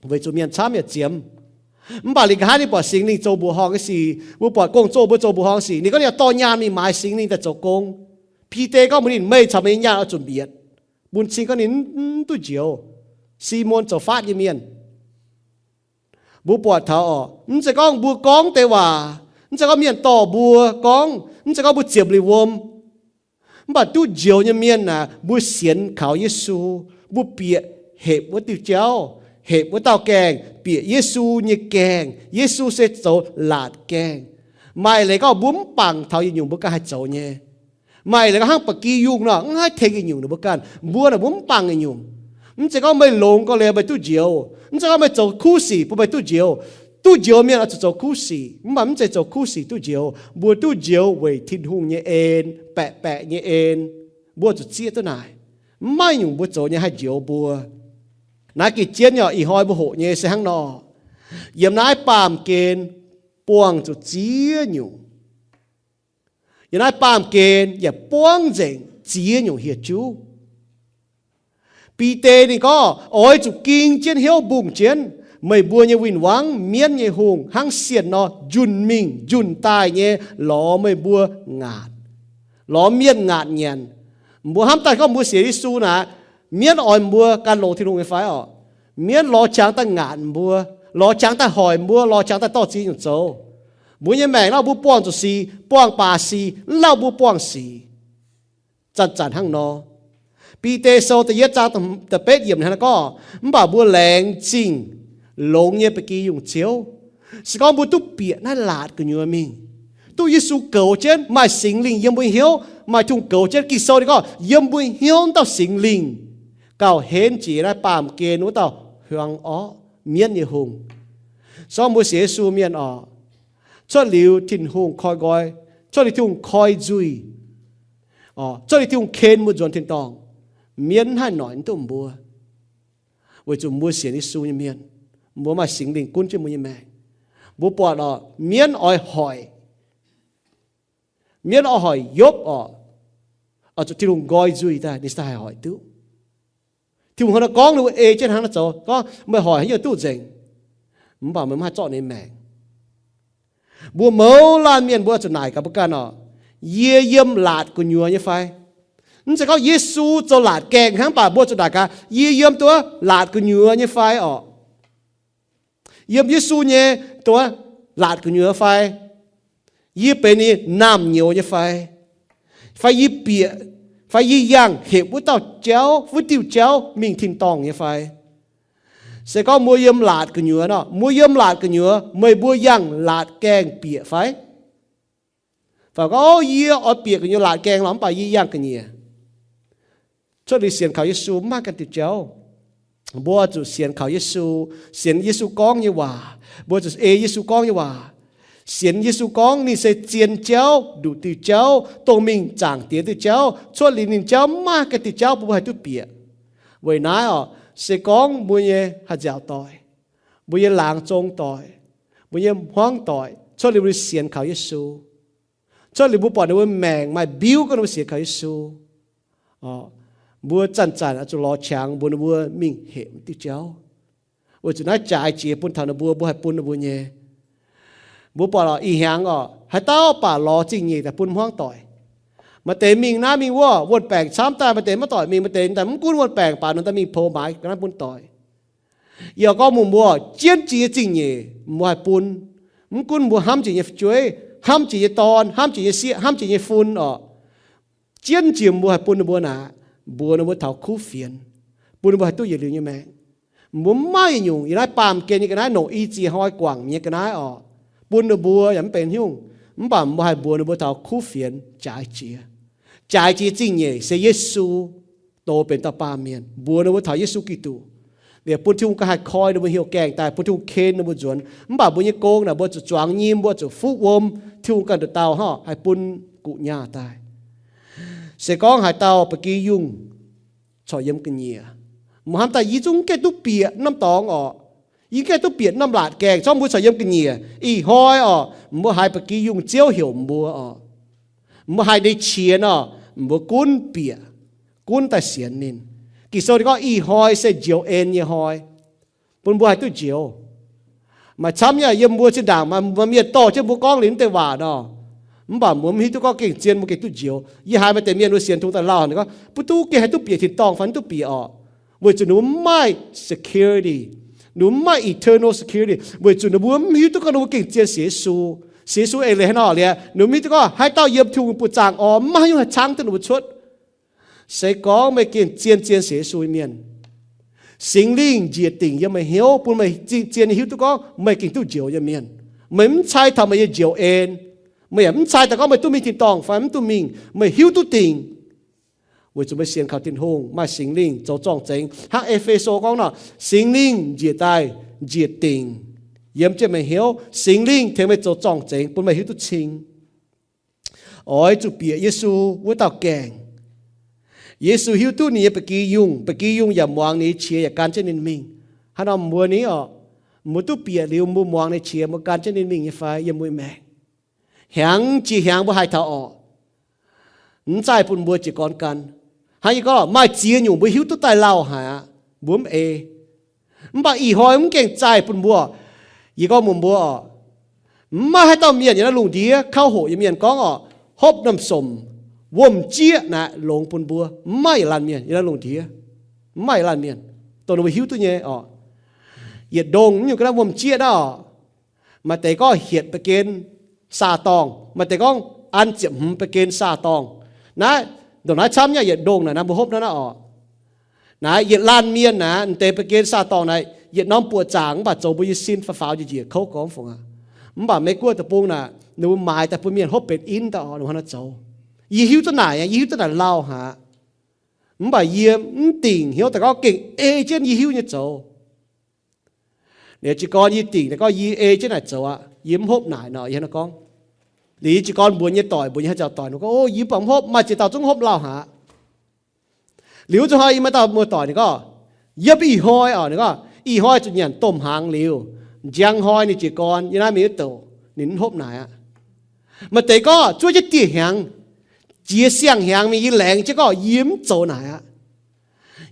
weic zuqc mienh camv yaac ziemx. Mv baac ninh nqa'haav ninh buatc Singx Lingh zoux mbuoqc horngh nyei sic, mbuo buatc gong-zoh mbuo zoux mbuoqc horngh sic, ninh gorngv ninh yaac dorh nyaanh mingh maaiz Singx Lingh daaih zoux gong. Bide gorngv mbuox ninh, meih caux meih nyei nyaanh oix zuqc mietc, bun cing gorngv ninh mv duqv njoux. Simon zoux faatv nyei mienh. Mbuo buatc taux oc, mv zeiz gorngv mbuo gorngv deix waac, mv zeiz gorngv mienh dorh mbuo gorngv, mv zeiz gorngv mbuo ziepc liuz wuom, mv baac duqv njoux nyei mienh aeqv, mbuo sienx kaux Yesu, mbuo bieqc hepc wuov diuh jauv, hepc wuov dauh gaengh, bieqc Yesu nyei gaengh. Yesu se zoux laatc gaengh. Maaih leiz gorngv mbuo mv bangc taux yietc nyungc mbuo ganh haih zoux nyei. Maaih leiz gorngv hnangv ba'gi yungh nor, mv haih tengx yietc nyungc ninh mbuo ganh. Mbuo naaic mbuo mv bangc yietc nyungc. Mv zeiz gorngv meih longx gau liuz meih duqv njoux. Mv zeiz gorngv meih zoux kuv sic bun meih duqv njoux. Duqv njoux mienh oix zuqc zoux kuv sic, mv baac mv zeiz zoux kuv sic duqv njoux. Mbuo duqv njoux weic Tin-Hungh nyei en, baeqc baeqc nyei en. Mbuo zuqc zieqv duqv naaic. Mv maaih nyungc mbuo zoux nyei haih njoux mbuo. Naaiv gengh jienv nyei oc. Ih hnoi mbuo hoqc nyei se hnangv nor. Yiem naaiv baamh gen buangh zuqc ziex nyungc. Yiem naaiv baamh gen yaac buangv nzengc ziex nyungc hieh juv. Bide ninh gorngv, oix zuqc ging jienv hnyouv mbungh jienv meih mbuo nyei win-wangv, mienv nyei hungh, hnangv sienh nor njunh mingh njunh daaih nyei lorz meih mbuo ngaatc, lorz mienh ngaatc nyanc. Mbuo hnamv daaih gorngv mbuo sienx Yesu naaic, mienv oix mbuo gan longx Tin-Hungh nyei fai oc? Mienv lorz qangx daaih ngaatc mbuo, lorz qangx daaih hoic mbuo, lorz qangx daaih dorh ziex nyungc zoux. Mbuo nyei maengc lauh mbuo buangh zuqc sic, buangh baac sic, mv lauh mbuo buangh sic. Zanc-zanc hnangv nor. Bide Sou da'yietv zaang da'betv yiemc hnangv naaiv gorngv, mv baac mbuo laengz zingh longx nyei ba'gi yungh Ziouv. Se gorngv mbuo duqv bieqc naaiv laatc gu'nyuoz mingh, duqv Yesu goux jienv, maaih Singx Lingh yiem mbuo hnyouv, maaih Tin-Hungh goux jienv, Ging-Sou ninh gorngv yiem mbuo hnyouv wuov dauh Singx Lingh gauh henv jiex naaiv baamh gen wuov dauh hiuang orqv, mienv nyei hungh. Se gorngv mbuo sienx Yesu mienh oc, Cuotv liuz Tin-Hungh koi nqoi, cuotv liuz Tin-Hungh koi nzuih, cuotv liuz Tin-Hungh ken mbuo nzuonx tin-dorngh, mienv mv haih noic duqv mbuo, weic zuqc mbuo sienx Yesu nyei mienh, mbuo maaih Singx Lingh gunv jienv mbuo nyei maengc. Mbuo buatc oc, mienv oix hoic, mienv oix hoic Yopv oc, oix zuqc Tin-Hungh nqoi nzuih daaih ninh se haih hoic duqv. Tin-Hungh hnangv naaiv gorngv, ninh mbuo ei jienv hnangv naaiv zoux, gorngv, meih hoic haaix nyungc duqv nzengc, mv baac meih mv haih zorqv ninh maengc. Mbuo mouz laanh mienh mbuo zuqc naaic gaax mbuo ganh oc, yie yiem laatc gu'nyuoz nyei fai? Mv zeiz gorngv Yesu zoux laatc gaengh hnangv, mv baac mbuo zuqc naaic gaax, yie yiem duqv laatc gu'nyuoz nyei fai oc? Yiem Yesu nyei duqv laatc gu'nyuoz fai? Yie benx ninh naamh nyouz nyei fai? Fai yie bieqc, fai yie yangh hepc wuov dauh jauv, wuov diuh jauv mingh tin-dorngh nyei fai? Se gorngv mbuo yiem laatc gu'nyuoz nor, mbuo yiem laatc gu'nyuoz, meih mbuo yangh laatc gaengh bieqc fai? Fai gorngv, o, yie oix bieqc gu'nyuoz laatc gaengh lorqc, mv baac yie yangh ga'nyiec. Cuotv liuz sienx kaux Yesu mv maaih ganh diuh jauv. Mbuo zuqc sienx kaux Yesu, sienx Yesu gorngv nyei waac. Mbuo zuqc ei Yesu gorngv nyei waac. Sienx Yesu gorngv ninh se zien jauv, nduqc diuh jauv, dongh mingh zaangc Diex diuh jauv. Cuotv liuz ninh jauv mv maaih ganh diuh jauv bun mbuo haih duqv bieqc. Weic naaiv oc, se gorngv mbuo nyei haih nziaauc doic, mbuo nyei laangz zong doic, mbuo nyei hmuangv doic, cuotv liuz mbuo sienx kaux Yesu, cuotv liuz mbuo buatc ninh mbuo maengc maaih mbiuv gorngv ninh mbuo sienx kaux Yesu, mbuo zanc-zanc oix zuqc lorz qangx mbuox ninh mbuo mingh hepc diuh jauv, weic zuqc naaiv jaaix jiex bun taux ninh mbuo, mbuo haih bun ninh mbuo nyei. Mbuo buatc oc, ih hnyangx oc, haaix dauh baac lorz zingh nyeic daaih bun hmuangv doic. Maaih deix mingh naaiv mingh wuov, wuonh baengc camv daaih, maaih deix maiv doic mingh, maaih deix daaih mv gunv wuonh baengc baac nor daaih mingh poux maaiz ga'naaiv bun doic. Yie gorngv mbuox mbuo, jienv jiex nyei zingh nyeic mbuo haih bun. Mv gunv mbuo hnamv jiex nyei fu'jueiv, hnamv jiex nyei dorn, hnamv jiex nyei sieqv, hnamv jiex nyei fun oc, jienv jiex mbuo haih bun ninh mbuo naaic, mbuox ninh mbuo taux kuv fienx, bun ninh mbuo haih duqv yietc liuz nyei maengc. Mbuo mv maaih yietc nyungc yiem naaiv baamh gen nyei ga'naaiv, nongc i ziex hnoi guangc nyei ga'naaiv oc, bun ninh mbuo yaac mv benx nyungc. Mv baac mbuo haih mbuox ninh mbuo taux kuv fienx jaaix jiex. Jaaix jiex zingh nyeic se Yesu doz benx dauh baamh mienh, mbuox ninh mbuo taux Yesu Giduc, liuz bun Tin-Hungh ganh haih koi ninh mbuo hnyouv gaengh daaih, bun Tin-Hungh ken ninh mbuo nzuonx. Mv baac mbuo nyei gong naaic mbuo zuqc zuangx nyim, mbuo zuqc fuqv wuom, Tin-Hungh ganh nduqc dauh hnangv haih bun guqc nyaah daaih. Se gorngv haaix dauh ba'gi yungh corc yiem ga'nyiec, mbuo hnamv daaih yie zungv gaengh duqv bieqc norm dorngx oc, yie gaengh duqv bieqc norm laatc gaengh, zorqv mbuo corc yiem ga'nyiec. Ih hnoi oc, mbuo haiz ba'gi yungh Ziouv heuc mbuo oc, mbuo haiz ninh qiex oc, mbuo gunv bieqc, gunv daaih sienx ninh. Ging-Sou ninh gorngv ih hnoi se njoux en nyei hnoi, bun mbuo haih duqv njoux. Maaih camv nyei yiem mbuo zinh ndaangc maaih mienh dorh jienv mbuo gorngv liuz mv deix waac nor, mv baac mbuo mv hiuv duqv gorngv gengh zien mbuo gengh duqv njoux. Yie haiz maaih deix mienh mbuo sienx tungx daaih lauh ninh gorngv, mbuo duqv gengh haih duqv bieqc tin-dorngh fai mv duqv bieqc oc, weic zuqc ninh mbuo mv maaih security, ninh mbuo mv maaih eternal security, weic zuqc ninh mbuo mv hiuv duqv gorngv ninh mbuo gengh zien sienx Yesu. Sienx Yesu eix leiz haaix nor liuz, ninh mbuo mv hiuv duqv gorngv haaix dauh yiem Tin-Hungh buoz-zaangc oc, mv maaih haaix nyungc haih caangv duqv ninh mbuo cuotv. Se gorngv meih gengh zien zien sienx Yesu nyei mienh, Singx Lingh njiec dingc yiem meih hnyouv, bun meih zien zien nyei hiuv duqv gorngv meih gengh duqv njoux nyei mienh. Meih mv cai taux meih nyei njoux en. Meih yaac mv cai daaih gorngv meih duqv mingh tin-dorngh fai mv duqv mingh. Meih hiuv duqv dingc, weic zuqc meih sienx kaux Tin-Hungh, maaih Singx Lingh zoux zorng-zengx. Hnangv E^fe^so gorngv nor, Singx Lingh njiec daaih, njiec dingc yiem jienv meih hnyouv. Singx Lingh tengx meih zoux zorng-zengx, bun meih hiuv duqv cing. Oix zuqc bieqc Yesu wuov dauh gaengh. Yesu hiuv duqv ninh nyei ba'gi yungh, ba'gi yungh yaac muangx ninh nyei qiex yaac gan jienv ninh mingh. Hnangv nor mbuo ni oc, mbuo duqv bieqc liuz mbuo muangx ninh nyei qiex, mbuo gan jienv ninh mingh nyei fai yiem mbuo nyei maengc? Hnyangx jiex hnyangx mbuo haih taux orqc, mv zaih bun mbuo jiez gorn gan. Hnangv yie gorngv, maaih ziex nyungc mbuo hiuv duqv daaih lauh haic aqv, mbuo mv ei. Mv baac ih hnoi mv gaengh zaih bun mbuo. Yie gorngv mbuox mbuo oc, mv maaih haaix dauh mienh yiem naaiv lungh ndiev, kauv hoqc nyei mienh gorngv oc, hopv norm somc, wuom-jieqv naaic longx bun mbuo. Mv maaih yietc laanh mienh yiem naaiv lungh ndiev, mv maaih yietc laanh mienh, dongh ninh mbuo hiuv duqv nyei oc. Yietc ndongh nyungc ga'naaiv wuom-jieqv naaiv oc, maaih deix gorngv hietc baeqv gen saah-dorngh, maaih deix gorngv an ziepc hmz baeqv gen saah-dorngh. Naaiv, ndongc naaiv camv nyei yietc ndongh naaic, naaiv mbuo hopv naaiv naaiv oc. Naaiv yietc laanh mienh naaic, deix baeqv gen saah-dorngh naaic, yietc norm buoqc zaangc mv baac zoux mbuo nyei sin faaux faaux njiec njiec kouv gormx fungc aqv. Mv baac Meiv-Guoqv deic-bung naaic, ninh mbuo maaiz daaih bun mienh hopv benx in daaih oc, ninh mbuo hnangv naaiv zoux. Yie hiuv duqv naaic, yie hiuv duqv naaic lauh haic. Mv baac yie mv dingc hnyouv daaih gorngv gengh ei jienv yie hiuv nyei zoux. Ninh jiez gorn yie dingc daaih gorngv yie ei jienv naaic zoux aqv. Yie mv hopv naaic nor, yie hnangv naaiv gorngv. Liuz jiez gorn mbuox nyei doic, mbuox nyei haaix ziouc doic, ninh gorngv, O, yie mv baac mv hopv, maaih ziex dauh zungv hopv lauh haic. Liuz zuqc hnoi yie maaih dauh muoz-doic ninh gorngv, Yie mv ih hnoi oc, ninh gorngv, ih hnoi zuqc nyanc domh hnaangx liuz, njang hnoi ninh jiez gorn yiem naaiv mingh wuov douc, ninh mv hopv naaic aqv. Maaih deix gorngv zuov jienv dieh hnyangx, jiex siang-hnyangx mingh yie laengz jienv gorngv yie mv zoux naaic aqv.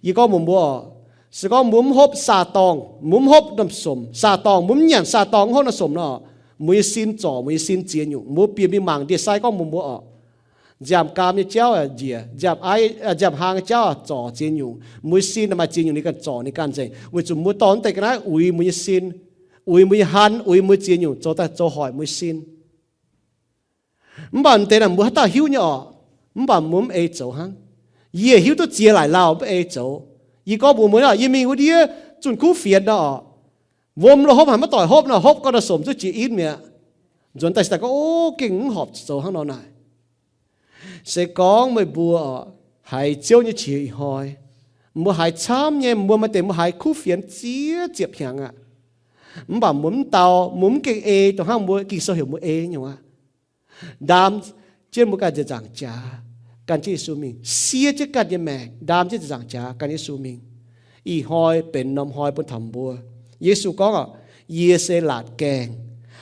Yie gorngv mbuox mbuo oc, se gorngv mbuo mv hopv saah-dorngh, mbuo mv hopv norm somc saah-dorngh, mbuo mv nyanc saah-dorngh, mv hopv norm somc nor, mbuo nyei sin zorc, mbuo nyei sin ziex nyungc. Mbuo bieqc mingh mangc ndie-sai gorngv mbuox mbuo oc, nziaamv-gaam nyei jauv njiec, nziaamv-haan nyei jauv zorc ziex nyungc. Mbuo nyei sin maaih ziex nyungc ninh ganh zorc ninh ganh nzengc, weic zuqc mbuo dorh wuov deix ga'naaiv uix mbuo nyei sin, uix mbuo nyei han, uix mbuo ziex nyungc zoux daaih zoux hoic mbuo nyei sin. Mv baac deix naaic mbuo haaix dauh hiuv nyei oc. Mv baac mbuo mv ei zoux hnangv. Yie hiuv duqv ziex laaic lauh mv ei zoux. Yie gorngv mbuox mbuo, yie mingh wuov ndiev zunh kuv fienx nor oc, wuom lo hopv haic, maiv doic hopv nor, hopv gau nor somc zuqc jiex in mi'aqv. Nzuonx daaih se daaih gorngv, O, gengh mv horpc zoux hnangv nor naaic. Se gorngv meih mbuo oc, haiz Ziouv nyei qiex ih hnoi, mbuo haiz camv nyei, mbuo maaih deix mbuo haiz kuv fienx ziex ziepc hnyangx aqv. Mv baac mbuo mv dau, mbuo mv gengh ei dongh hnangv mbuo Ging-Sou heuc mbuo ei nyungc aqv. Ndaam jienv mbuo ganh nziaauc nzaangc jaax gan jienv Yesu mingh, sie jienv ganh nyei maengc, ndaam jienv nziaauc nzaangc jaax gan Yesu mingh. Ih hnoi benx norm hnoi bun taux mbuo. Yesu gorngv oc, Yie se laatc gaengh.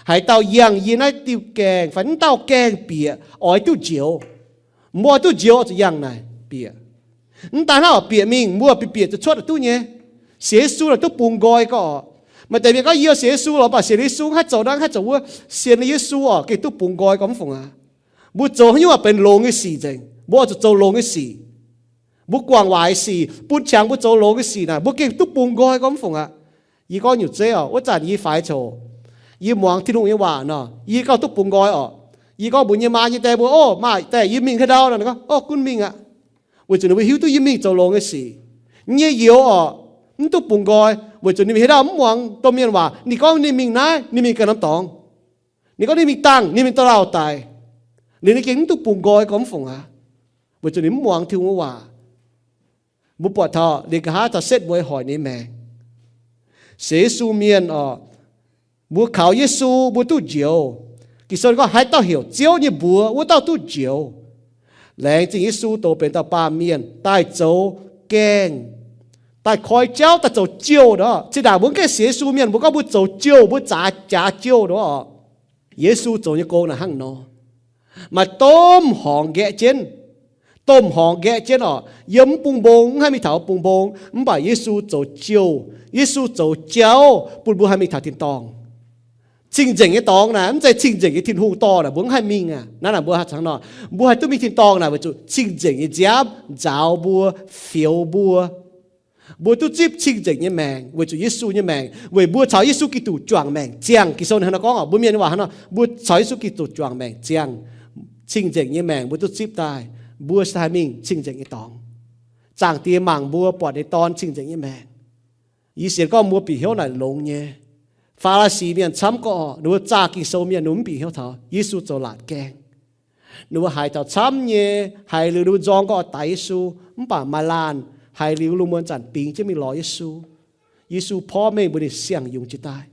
Haaix dauh yangh yie naaiv diuh gaengh fai mv dauh gaengh bieqc oix duqv njoux. Mbuo oix duqv njoux oix zuqc yangh naaic bieqc. Mv daaih hnangv oix bieqc mingh, mbuo bieqc bieqc zuqc cuotv duqv nyei. Sienx Yesu naaic duqv bungx nqoi gau oc. Maaih deix mienh gorngv yie sienx Yesu lorqc, mv baac sienx Yesu mv haih zoux naaiv, mv haih zoux wuov. Sienx Yesu oc, gengh duqv bungx nqoi gau mv fungc aqv. Mbuo zoux haaix nyungc baac benx longx nyei sic nzengc. Mbuo oix zuqc zoux longx nyei sic. Mbuo guangc waaic sic, bun qangx mbuo zoux longx nyei sic naaic, mbuo gengh duqv bungx nqoi gau mv fungc aqv. Yie gorngv nyungc zeiv oc, wuov zanc yie faix coc, yie muangx Tin-Hungh nyei waac nor, yie gauh duqv bungx nqoi oc. Yie gorngv mbuox yie nyei maa nyei die mbuo, O, maa die, yie mingh haaix ndau nor? Ninh gorngv, O, gunv mingh aqv. Weic zuqc ninh mbuo hiuv duqv yie mingh zoux longx nyei sic. Yie nyei youz oc, mv duqv bungx nqoi, weic zuqc ninh mingh haaix ndau mv muangx domh mienh waac. Ninh gorngv ninh mingh naaiv, ninh mingh ganh norm dorngx. Ninh gorngv ninh mingh dangh, ninh mingh dorh lauh daic. Liuz ninh gengh mv duqv bungx nqoi gau mv fungc aqv, weic zuqc ninh mv muangx Tin-Hungh nyei waac. Mbuo buatc taux ninh nqa'haav taux setv mueiz hoic ninh nyei maengc. Sienx Yesu mienh oc, mbuo kaux Yesu mbuo duqv njoux. Ging-Sou gorngv, Haaix dauh heuc Ziouv nyei mbuox, wuov dauh duqv njoux. Laengz zingh Yesu doz benx dauh baamh mienh daaih zoux gaengh, daaih koi jauv, daaih zoux jouh nor. Zinh ndaangc mbuo mv gaengh sienx Yesu mienh, mbuo gorngv mbuo zoux jouh, mbuo zaqc jaax jouh nor. Yesu zoux nyei gong naaic hnangv nor. Maaih domh horngz nqaeqv jienv. Domh horngz nqaeqv jienv oc, yiem mv bung mbong, mv haih mingh taux bung mbong. Mv baac Yesu zoux jouh, Yesu zoux jauv bun mbuo haih mingh taux tin-dorngh. Cing-nzengc nyei dorngx naaic, mv zeiz cing-nzengc nyei Tin-Hungh dorh naaic, mbuo mv haih mingh aqv. Naaiv naaic mbuo hnangv nor, mbuo haih duqv mingh tin-dorngh naaic weic zuqc cing-nzengc nyei nziaamv nzaaux mbuo, fioux mbuo. Mbuo duqv zipv cing-nzengc nyei maengc weic zuqc Yesu nyei maengc, weic mbuo caux Yesu Giduc juangc maengc ziangh. Ging-Sou hnangv nor gorngv oc, mbuo mienh nyei waac hnangv nor, mbuo caux Yesu Giduc juangc maengc ziangh. Cing-nzengc nyei maengc mbuo duqv zipv daaih, mbuo se haih mingh cing-nzengc nyei dorngx. Zaangc Diex mangc mbuo buatc ninh dorn cing-nzengc nyei maengc. Yie sienx gorngv mbuo bieqc hnyouv naaic longx nyei. Faa^laa^si mienh camv gorqv, ninh mbuo zaah Ging-Sou mienh, ninh mbuo mv bieqc hnyouv taux Yesu zoux laatc gaengh. Ninh mbuo haiz taux camv nyei, haiz liuz ninh mbuo nzorng gorngv oix daix Yesu, mv baac maaih laanh haiz liuz lungh muonz zanc bingx jienv mingh lorz Yesu. Yesu porv mengh mbuox ninh siang-yungz jiez daaih.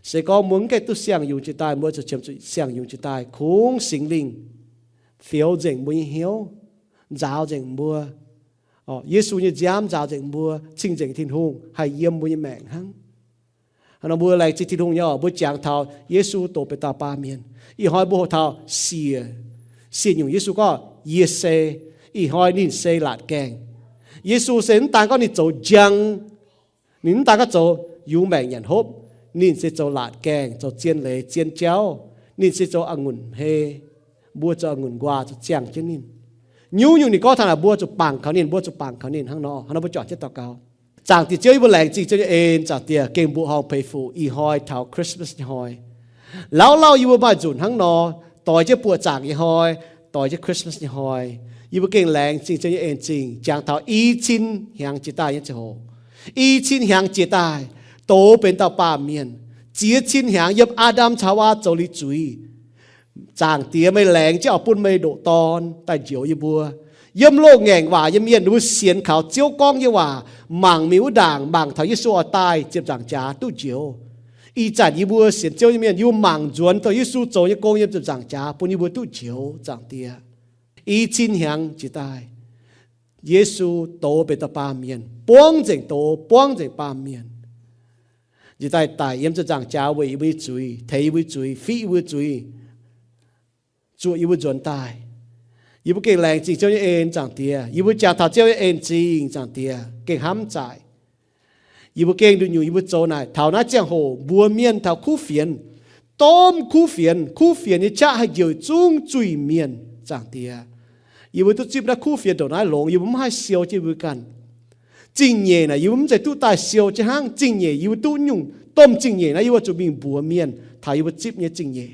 Se gorngv mbuo mv gaengh duqv siang-yungz jiez daaih, mbuo zuqc qiemx zuqc siang-yungz jiez daaih, kungx Singx Lingh fioux nzengc mbuo nyei hnyouv, nzaaux nzengc mbuo. Yesu nyei nziaamv nzaaux nzengc mbuo, cing-nzengc Tin-Hungh haih yiem mbuo nyei maengc hnangv. Hnangv nor mbuo laengz zingh Tin-Hungh nyei oc, mbuo jangx taux Yesu doqc benx dauh baamh mienh. Ih hnoi mbuo hoqc taux siec, siec nyungc Yesu gorngv, Yie se. Ih hnoi ninh se laatc gaengh. Yesu se mv daan gorngv ninh zoux njang, ninh mv daan gorngv zoux yungz maengc nyanc hopv, ninh se zoux laatc gaengh, zoux zien leiz zien jauv, ninh se zoux a'ngunc hmei, mbuo zoux a'ngunc nquaah zuqc ziangh jienv ninh. Nyungc-nyungc ninh gorngv taux naaic mbuo zuqc bangc kaux ninh, mbuo zuqc bangc kaux ninh hnangv nor. Hnangv nor mbuo juangc jienv daux gaux. Zaangc Diex Ziouv, yie mbuo laengz zingh Ziouv nyei en, Zaangc Diex, gengh mbuoqc horngh peix fuc ih hnoi taux Christmas nyei hnoi. Lauh lauh yie mbuo maaih nzunc hnangv nor, doix jienv buoqc zaangc nyei hnoi, doix jienv Christmas nyei hnoi. Yie mbuo gengh laengz zingh Ziouv nyei en zingh, jangx taux i cin hnyangx jiex daaih nyei ziangh hoc. I cin hnyangx jiex daaih, doz benx dauh baamh mienh. Ziex cin hnyangx yiem Aa^ndam caux Haawaa zoux liuz zuiz. Zaangc Diex, meih laengz jienv oix bun meih ndoqc Dorn daaih njoux yie mbuo. Yiem loz-ngaengc waac nyei mienh, ninh mbuo sienx kaux Ziouv gorngv nyei waac, mangc mingh wuov ndaangc, mangc taux Yesu oix daaih ziepc nzaangc jaax duqv njoux. Ih zanc yie mbuo sienx Ziouv nyei mienh, yie mbuo mangc nzuonx dongh Yesu zoux nyei gong yiem ziepc nzaangc jaax bun yie mbuo duqv njoux, Zaangc Diex. I cin hnyangx jiex daaih, Yesu doz benx dauh baamh mienh, buangv nzengc doz, buangv nzengc baamh mienh, jiex daaih daic yiem ziepc nzaangc jaax weic yie mbuo nyei zuiz, teix yie mbuo zuiz, fiqv yie mbuo zuiz, zuoqc yie mbuo nzuonx daaih. Yie mbuo gengh laengz zingh Ziouv nyei en, Zaangc Diex. Yie mbuo jangx taux Ziouv nyei en zingh, Zaangc Diex, gengh hnamv zaaic. Yie mbuo gengh nduqc nyungc yie mbuo zoux naaic, taux naaiv ziangh hoc mbuox mienh taux kuv fienx, domh kuv fienx, kuv fienx nyei qaqv haih njoux zungv zuiz-mienh, Zaangc Diex. Yie mbuo duqv zipv naaiv kuv fienx ndongc naaiv longx, yie mbuo mv haih siou jienv yie mbuo ganh. Zingh nyeic naaic yie mbuo mv zeiz duqv daaih siou jienv hnangv. Zingh nyeic yie mbuo duqv nyungc domh zingh nyeic naaiv, yie mbuo zuqc mingh mbuox mienh taux yie mbuo zipv nyei zingh nyeic.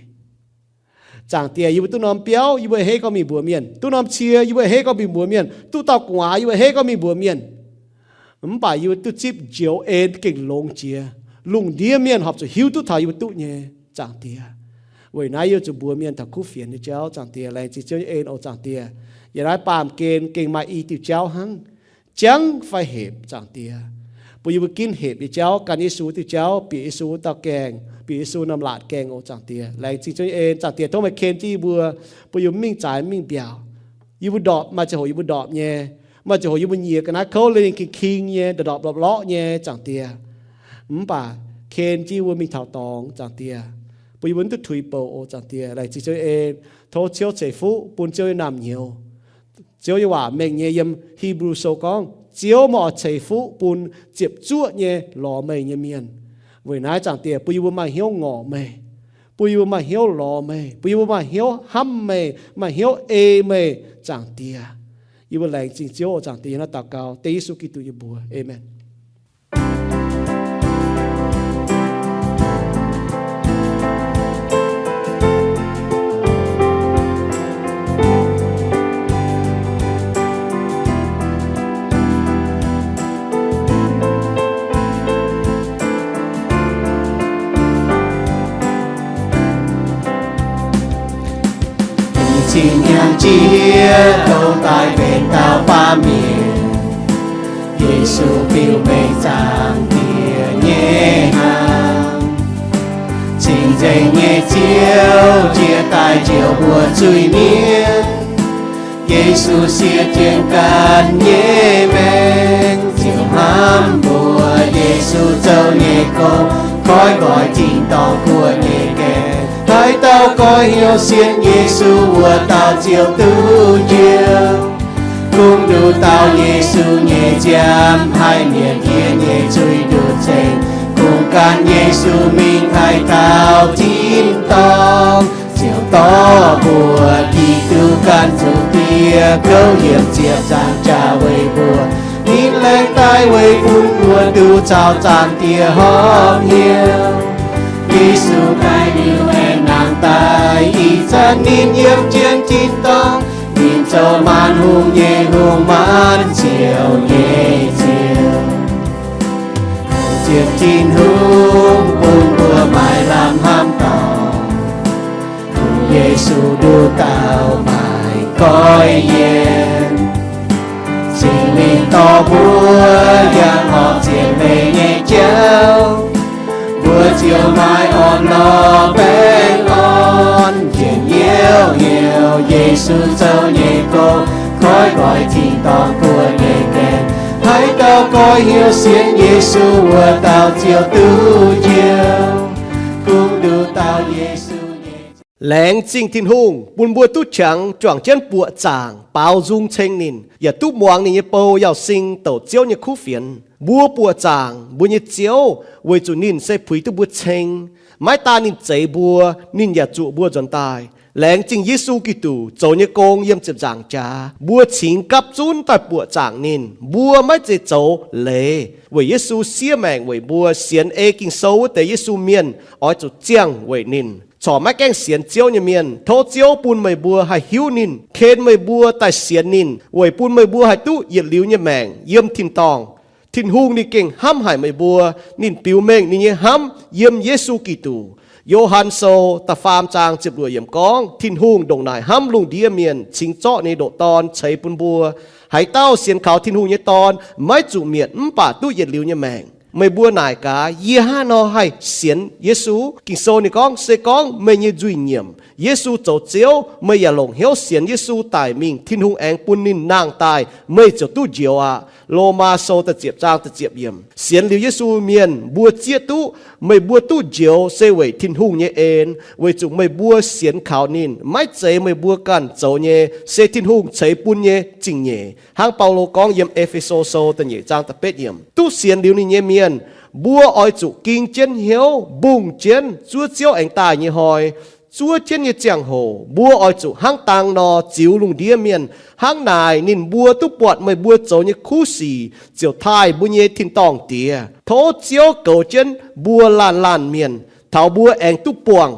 Zaangc Diex, yie mbuo duqv norm biauv, yie mbuo a'hneiv gorngv mingh mbuox mienh. Duqv norm cie, yie mbuo a'hneiv gorngv mingh mbuox mienh. Duqv dauh gu'nguaaz, yie mbuo a'hneiv gorngv mingh mbuox mienh. Mv baac yie mbuo duqv zipv njoux en gengh longx jiex, lungh ndiev mienh horpc zuqc hiuv duqv taux yie mbuo duqv nyei, Zaangc Diex. Weic naaiv yie zuqc mbuox mienh taux kuv fienx nyei jauv, Zaangc Diex. Laengz zingh Ziouv nyei en oc, Zaangc Diex. Yiem naaiv baamh gen gengh maaih i diuh jauv hnangv, jangv fai hepc, Zaangc Diex, bun yie mbuo ginv hepc nyei jauv, gan Yesu diuh jauv, bieqc Yesu wuov dauh gaengh, bieqc Yesu norm laatc gaengh oc, Zaangc Diex. Laengz zingh Ziouv nyei en, Zaangc Diex, tov meih ken jienv yie mbuo, bun yie mbuo mingh zaaix mingh mbiaauc. Yie mbuo ndorpc, maaih ziangh hoc yie mbuo ndorpc nyei, maaih ziangh hoc yie mbuo nyiex ga'naaiv kouv liuz gengh king nyei, ndorpc-ndorpc lorqc nyei, Zaangc Diex. Mv baac ken jienv yie mbuo mingh taux dorngx, Zaangc Diex, bun yie mbuo mv duqv tuix bouc oc, Zaangc Diex. Laengz zingh Ziouv nyei en, tov Ziouv ceix fuqv bun Ziouv nyei naamh nyouz. Ziouv nyei waac mengh nyei, yiem Hipv^lu Sou gorngv, Ziouv meih oix ceix fuqv bun ziepc zuoqv nyei lorz meih nyei mienh. Weic naaiv, Zaangc Diex, bun yie mbuo maaih hnyouv ngorc meih, bun yie mbuo maaih hnyouv lorz meih, bun yie mbuo maaih hnyouv hnamv meih, maaih hnyouv ei meih, Zaangc Diex. Yie mbuo laengz zingh Ziouv oc, Zaangc Diex, yiem naaiv daux gaux dengv Yesu Giduc nyei mbuox. Aamen. Cing hnyangx jiex dongh daaih benx dauh baamh mienh, Yesu biux mengh Zaangc Diex nyei hnaangx. Cing-Nzengc nyei Ziouv jiex daaih njoux mbuo zuiz-mienh. Yesu siev jienv ganh nyei maengc ziouc hnamv mbuo. Yesu zoux nyei gong koiv nqoi tin-dorngh guoqv nyei gaengh. Haaix dauh goiv hnyouv sienx Yesu wuov dauh ziouc duqv njoux. Kungx nduqc dauh Yesu nyei nziaamv haih mietc yie nyei zuiz nduqc ceng. Kungx gan Yesu mingh haih taux tin-dorngh, ziouc dorh mbuo diqc duqv gan zuqc diev kouv yiem ziepc nzaangc jaax weic mbuo. Ninh laengz daaih weic bun mbuo duqv caux Zaangc Diex horpc hnyouv. Yesu daaih liuz aengx nangh daaih, ih zanc ninh yiem jienv tin-dorngh. Ninh zoux maanc hungh nyei Hungh, maanc ziouc nyei Ziouv. Ziepc Tin-Hungh bun mbuo maaih lamh hnamv dorngc, kungx Yesu nduqc dauh maaih goiv yiem. Singx Lingh dorh mbuo yangh horpc ziepc leih nyei jauv, mbuo ziouc maaih orn-lorqc baengh orn. Njien-youh heuc Yesu zoux nyei gong koiv nqoi tin-dorngh guoqv nyei gaengh. Haaix dauh goiv hnyouv sienx Yesu wuov dauh ziouc duqv njoux. Kungx nduqc dauh Yesu nyei. Laengz zingh Tin-Hungh bun mbuo duqv qangx juangc jienv buoqc zaangc baaux nzung ceng ninh, yaac duqv muangx ninh nyei bou Yauz Sing douc Ziouv nyei kuv fienx. Mbuo buoqc zaangc mbuo nyei Ziouv weic zuqc ninh se puix duqv mbuo ceng. Maiv daan ninh zeix mbuo, ninh yaac zuoqc mbuo nzuonx daaih. Laengz zingh Yesu Giduc zoux nyei gong yiem ziepc nzaangc jaax, mbuo cingx gapv zunv daaih buoqc zaangc ninh. Mbuo maiv zeiz zoux leiz, weic Yesu siev maengc weic mbuo. Sienx ei Ging-Sou wuov deix Yesu mienh oix zuqc ziangh weic ninh. Corc maiv gaengh sienx Ziouv nyei mienh, tov Ziouv bun meih mbuo haih hiuv ninh, ken meih mbuo daaih sienx ninh, weic bun meih mbuo haih duqv yietc liuz nyei maengc yiem tin-dorngh. Tin-Hungh ninh gengh hnamv haic meih mbuo. Ninh biux mengh ninh nyei hnamv yiem Yesu Giduc. Yo^han Sou da'faam zaang ziepc luoqc yiemc gorngv, Tin-Hungh ndongc naaic hnamv lungh ndiev mienh, cingx zorqv ninh nyei ndoqc Dorn ceix bun mbuo. Haaix dauh sienx kaux Tin-Hungh nyei Dorn maiv zuqc mietc, mv baac duqv yietc liuz nyei maengc. Meih mbuo naaic gaax, yie hnangv haaix nor haih sienx Yesu? Ging-Sou ninh gorngv, se gorngv meih nyei nzuih nyiemc, Yesu zoux Ziouv, meih yaac longc hnyouv sienx Yesu daic mingh, Tin-Hungh aengx bun ninh nangh daaih, meih ziouc duqv njoux aqv. Lomaa Sou da'ziepc zaang da'ziepc yiemc. Sienx liuz Yesu mienh mbuo zieqv duqv meih mbuo duqv njoux se weic Tin-Hungh nyei en, weic zuqc meih mbuo sienx kaux ninh, maiv zeiz meih mbuo ganh zoux nyei, se Tin-Hungh ceix bun nyei zingh nyeic. Hnangv Baulo gorngv yiem E^fe^so Sou da'nyeic zaang da'betv yiemc, duqv sienx liuz ninh nyei mienh, mbuo oix zuqc ging jienv hnyouv mbungh jienv zuov Ziouv aengx daaih nyei hnoi. Zuov jienv nyei ziangh hoc mbuo oix zuqc hnangv dang nor ziux lungh ndiev mienh. Hnangv naaic ninh mbuo duqv buatc meih mbuo zoux nyei kuv sic ziouc taaih mbuo nyei tin-dorngh Diex. Tov Ziouv goux jienv mbuo laanh laanh mienh, taux mbuo aengx duqv buangh